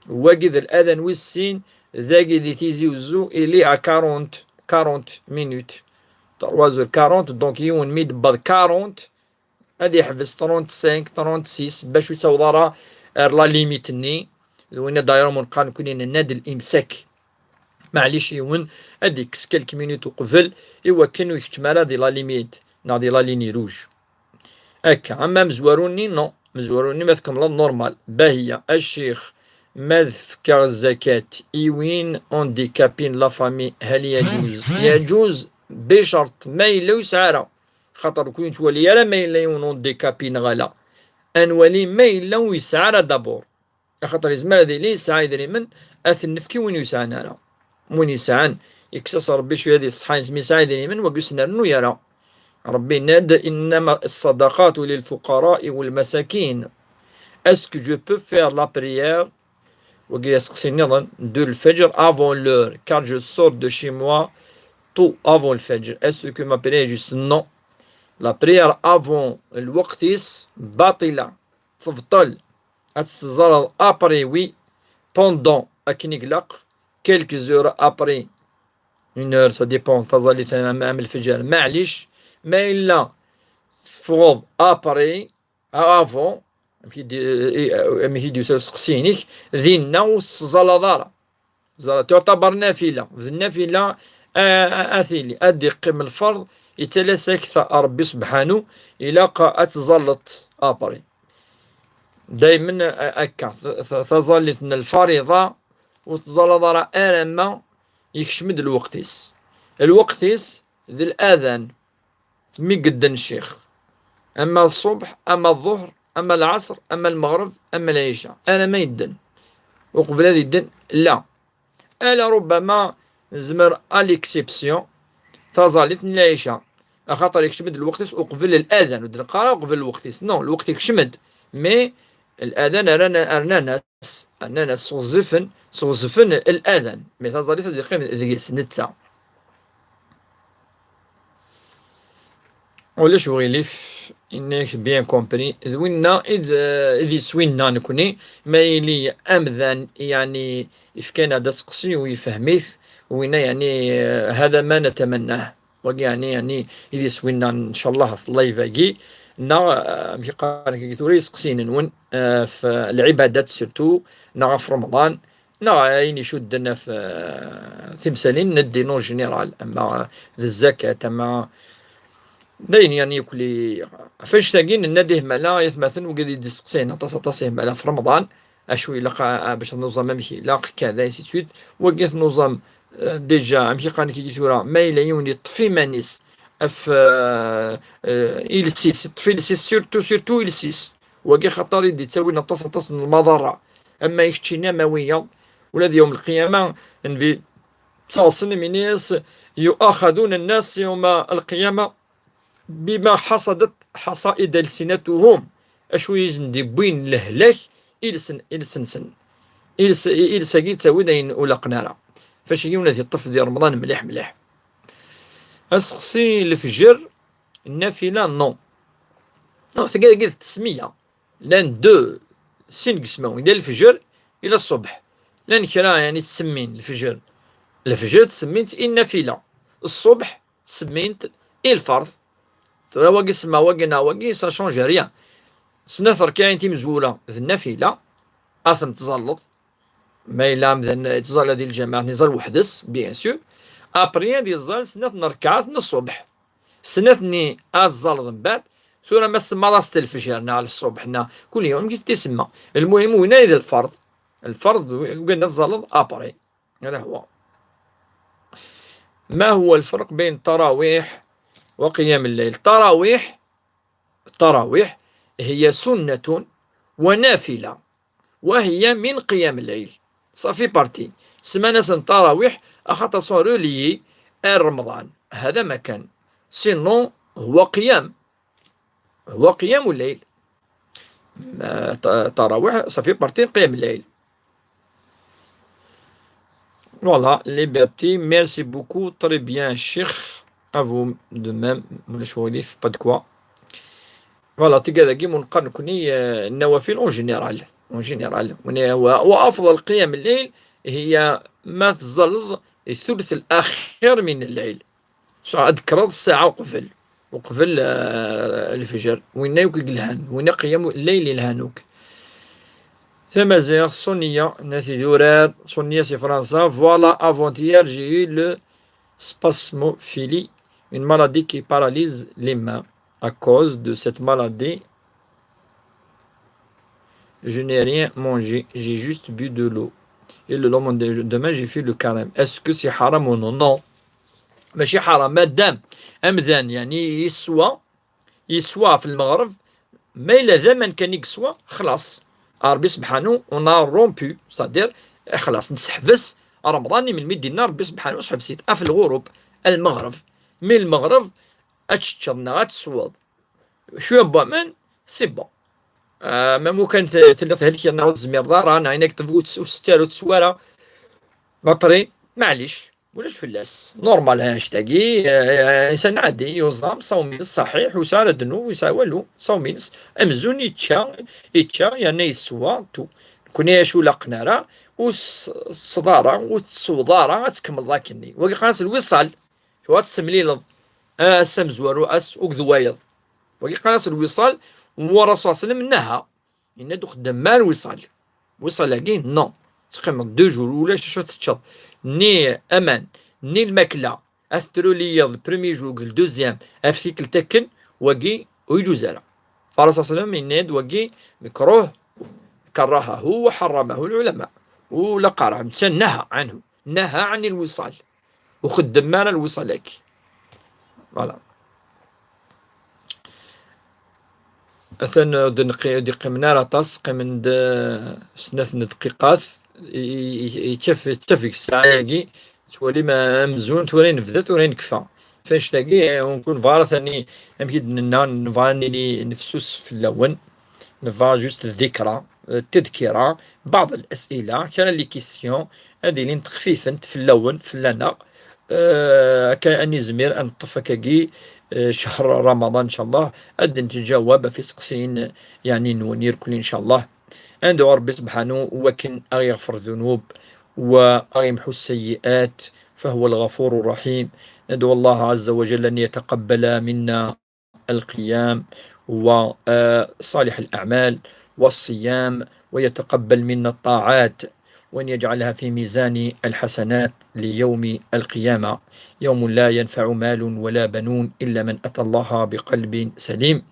Wagi d l'adan wis sin, dagi di Tizi Uzzu, il est à quarante, quarante minutes. Trois heures quarante, donc yiwen mi d-tewweḍ quarante, ad yeḥbes trente-cinq, trente-six, bac ur yettaweḍ ara ar la limite-nni. D winna d'ailleurs ma neqqar nekni nenna-d l'imsak. Maɛlic yiwen ad yekkes quelques minutes uqbel, i wakken ur yekcem ara di la limite, neɣ di la ligne rouge. Akka, ama amezwaru-nni, non. Amezwaru-nni ma tkemmleḍ normal. Bahiya, a ccix, ma ad fkeɣ zakat i win handicapé n la famille, hal yaǧuz? Yaǧuz, bicerṭ, ma yella ur yesɛi ara. Xaṭer ur yettwali ara ma yella yiwen handicapé neɣ ala. Ad nwali ma yella ur yesɛi ara d'abord. Axaṭer yezmer ad yili yesɛa idrimen, ad ten-nefk i win ur yesɛan ara. Win yesɛan, yekkes-as Ṛebbi cwiya di ṣṣeḥḥa-ines, mi yesɛa idrimen, wagi ur s-nernu ara. Ṛebbi yenna-d, إنما الصدقات للفقراء والمساكين. Est-ce que je peux faire la prière, wagi d aseqsi nniḍen, de lfeǧr avant l'heure, car je sors de chez moi tôt avant le fajr? Est-ce que ma prière est juste? Non. La prière avant lweqt-is baṭila, tebṭel. Ad tettẓalleḍ après, oui, pendant, akken i ilaq, quelques heures après, une heure, ça dépend, taẓallit am, am lfeǧr, maɛlic, ma yella teffɣeḍ après, avant, amek i d-, i, amek i d-yusa useqsi-inek, dinna ur tettẓallaḍ ara. Ẓallat tuɛtabar nafila. D nafila, a, a, a tili. Ad d-iqqim lferḍ, yettalas-ak ta-, Ṛebbi sebḥanu, ilaq ad tẓalleḍ après. Daymen, a, akka, t-, t-, taẓallit n lfariḍa, ur tẓallaḍ ara alamma yekcem-d lweqt-is. Lweqt-is d l'adan. Mi yedden ccix, ama ṣṣubḥ, ama ḍuhr, ama lɛaṣr, ama lmeɣreb, ama lɛica, alamma yedden. Uqbel ad yedden, la. Ala rubbama nezmer à l'exception taẓallit n lɛica, axaṭer yekcem-d lweqt-is uqbel l'adan, ur d-neqqar ara uqbel lweqt-is, non, lweqt yekcem-d, mais l'adan rnan-, rnan-as, rnan-as, sɣezzifen, sɣezzifen l'adan, mais taẓallit ad yeqqim deg-s netta. Ulac uɣilif, yenna-yak bien compris. D winna i d, i d iswi-nneɣ nekni. Ma yili amdan, yeɛni, yefkan-aɣ-d aseqsi u yefhem-it, winna, yeɛni, هذا ما نتمناه. Wagi, yeɛni, yeɛni, i d iswi-nneɣ, ncallah, ɣef live-agi, neɣ, eh, amek i qqaren, tura iseqsiyen-nwen, eh, ɣef lɛibadat surtout, neɣ ɣef Remḍan, neɣ ayen icudden ɣef, eh, timsalin n ddin en général, ama d zzakat, ama d ayen, yeɛni, akk li, ɣef annect-agi, nenna-d ihmala, ay atmaten, wigad i d-isteqsayen aṭas, aṭas ihmala ɣef Remḍan, acu ilaq a, a, bac ad nuẓam amek ilaq, kada, ainsi de suite. Wagi ad t-nuẓam, eh, déjà, amek i qqaren kiki tura, ma yella yiwen yeṭṭef iman-is ɣef, eh, eh, iles-is, yeṭṭef iles-is, surtout, surtout iles-is. Wagi xaṭer i d-ittawin aṭas, aṭas n lmaḍerra. Ama i keččini, ama wiyaḍ, ula d yawm lqiyama, Nnbi ttaɣsen imin-is, يؤاخذون الناس يوم القيامة بما حصدت حصائد ألسنتهم. Acu i sen-d-iwwin lehlak iles-, iles-nsen. Iles, iles-agi yettawi-d ayen ur laqen ara. Fac yiwen ad yeṭṭef di Remḍan mliḥ, mliḥ. Aseqsi, lefjer, nnafila, non. Non, tagi, tagi d ttesmiya. Llan deux, sin n yismawen. Yella lefjer, yella ṣṣubḥ. Llan kra, yeɛni, ttsemmin lefjer. Lefjer ttsemmin-t i nnafila. Ṣṣubḥ ttsemmin-t i lferḍ. Tura wagi semma, wagi neɣ wagi, ça change rien. Snat rkaɛin timezwura d nnafila, ad ten-tẓalleḍ. Ma yella amdan yettẓalla di lǧameɛ, ad ten-iẓall weḥd-s, bien sûr. Après, ad iẓall snat n rkaɛat n ṣṣubḥ. Snat-nni ad tẓalleḍ mbeɛd. Tura ma tsemmaḍ-as-t lefjer neɣ ṣṣubḥ neɣ kul yawm, amek i t-isemma. Lmuhim, winna i d lferḍ. Lferḍ, wigad ad tẓalleḍ après. هذا هو. ما هو الفرق بين التراويح وقيام الليل؟ التراويح، التراويح هي سنة ونافلة، وهي من قيام الليل. Ça fait partie. Ssmana-s n tarawiḥ, axaṭer sont reliées ar Remḍan. هذا ما كان. Sinon, هو قيام. هو قيام الليل. Ma, ta-, tarawiḥ, ça fait partie n qiyam الليل. Voilà, Liberty, merci beaucoup, très bien, Cheikh, à vous de même, ولا شواليف, pas de quoi. Voilà, tigad-agi mu neqqar nekni, euh, nawafil en général, en général. وأفضل قيام الليل هي ما تزلض الثلث الأخير من الليل. Ad tekkreḍ ssaɛa uqbel, uqbel, eh, lefjer. Winna akk i yelhan, winna qiyam lleyl yelhan akk. Tamaziɣt, Sonia n At Idurar, Sonia si Fransa. Voilà, avant-hier, j'ai eu le spasmophilie, une maladie qui paralyse les mains. À cause de cette maladie, je n'ai rien mangé, j'ai juste bu de l'eau. Et le lendemain, j'ai fait le carême. Est-ce que c'est haram ou non? Non. ماشي حرام, madame amdan, يعني, yeswa, yeswa ɣef lmeɣreb, ma yella d aman kan i yeswa, xlaṣ. Ṛebbi subḥanu, on a rompu, c'est-à-dire, xlaṣ, nesseḥbes Remḍan, i melmi d-yenna Ṛebbi subḥanu, seḥbes-it, af lɣurub, lmeɣreb. Mi lmeɣreb, ad teččeḍ neɣ ad tesweḍ cwiya n waman, c'est bon. Ah, même ukan te-, telliḍ thelkeḍ neɣ ur tezmireḍ ara, neɣ inak ur s-, ur s-tettaruḍ s wara. Après, maɛlic, ulac fell-as. Normal, annect-agi, eh, insan ɛadi, yuẓam, ṣawm-ines ṣaḥiḥ, ur yesɛi ara ddnub, ur yesɛi walu, ṣawm-ines. Amzun yečča, yečča, yerna yeswa, tout. Nekni acu laqen ara, ur s-, tesseḍ ara, ur tesweḍ ara, ad tkemmleḍ akkenni. Wagi qqaren-as lwiṣal. Cwa ad tessemlileḍ, ah, ass amezwaru, ass uged wayeḍ. Wagi qqaren-as lwiṣal, wa Rasul sallam naha. Yenna-d ur xeddem ara lwiṣal. Lwiṣal-agi, non. Teqqimeḍ deux jours, ulac acu ad teččeḍ. Ni aman, ni lmakla. Ad tettruliyeḍ le premier jour, le deuxième, af tikkelt akken, wagi ur yeǧuz ara. Faṛas sallam yenna-d wagi mekruh, كرهه وحرمه العلماء. Ula qerɛen, naha عنه. نهى عن الوصال. Ur xeddem ara lwiṣal-agi. Voilà. Atan ur d-neqqi-, ur d-iqqimen ara aṭas, qqimen-d, eh, snat n dqiqat. I, i, i, yettaf, yettaf deg ssaɛa-agi, twalim amzun tura nebda, tura nekfa. F annect-agi, eh, ur nebɣa ara tani, amek i d-nenna, nebɣa ad nili nefsus fell-awen. Nebɣa juste ذكرى, eh, تذكرة, بعض الأسئلة, kra n les questions, ad ilint xfifent fell-awen, fell-aneɣ. Eh, akka ad nizmir ad neṭṭef akkagi, eh, شهر رمضان إن شاء الله, ad d-nettjawab ɣef iseqsiyen, yeɛni, nwen irkelli إن شاء الله. Ad ندعو Ṛebbi subḥanu wakken ad ɣ-yeɣfer ddunub, wa ad ɣ-yemḥu السيئات, فهو الغفور الرحيم. ندعو الله عز وجل أن يتقبل منا القيام وصالح الأعمال والصيام، ويتقبل منا الطاعات، وأن يجعلها في ميزان الحسنات ليوم القيامة، يوم لا ينفع مال ولا بنون إلا من أتى الله بقلب سليم.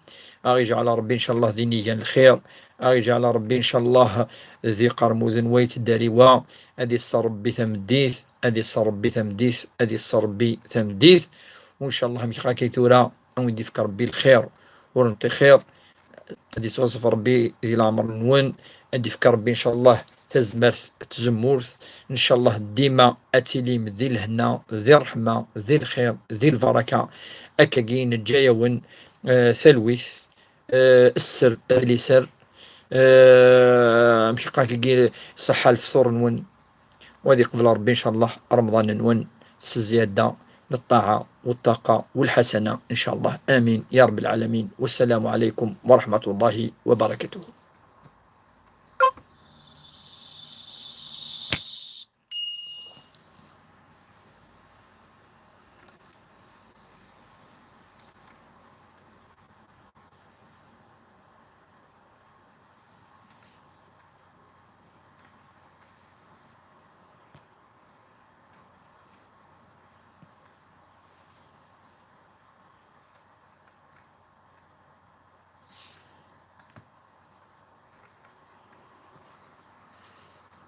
Ad ɣ-yeǧɛel Ṛebbi, إن شاء الله, d inigan n lxir. Ad ɣ-yeǧɛel Ṛebbi, إن شاء الله, d iqermuden wayt ddariwa. Ad iṣṣer Ṛebbi tameddit, ad iṣṣer Ṛebbi tameddit, ad iṣṣer Ṛebbi tameddit. وإن شاء الله, amek akka tura, ad wen-d-ifk Ṛebbi lxir, ur nṭi xir. Ad isɣezf Ṛebbi di leɛmer-nwen, ad d-ifk Ṛebbi, إن شاء الله, tazmert n tzemmurt. إن شاء الله, dima ad tilim di lehna, di ṛṛeḥma, di lxir, di lbaraka. Akkagi neǧǧa-yawen, eh, talwit, eh, sser ad liser, eh, amek akka, akkagi, ṣṣeḥḥa lefṭur-nwen. وأن يقبل ربي إن شاء الله رمضان نون سزيادة للطاعة والطاقة والحسنة إن شاء الله. آمين يا رب العالمين. والسلام عليكم ورحمة الله وبركاته.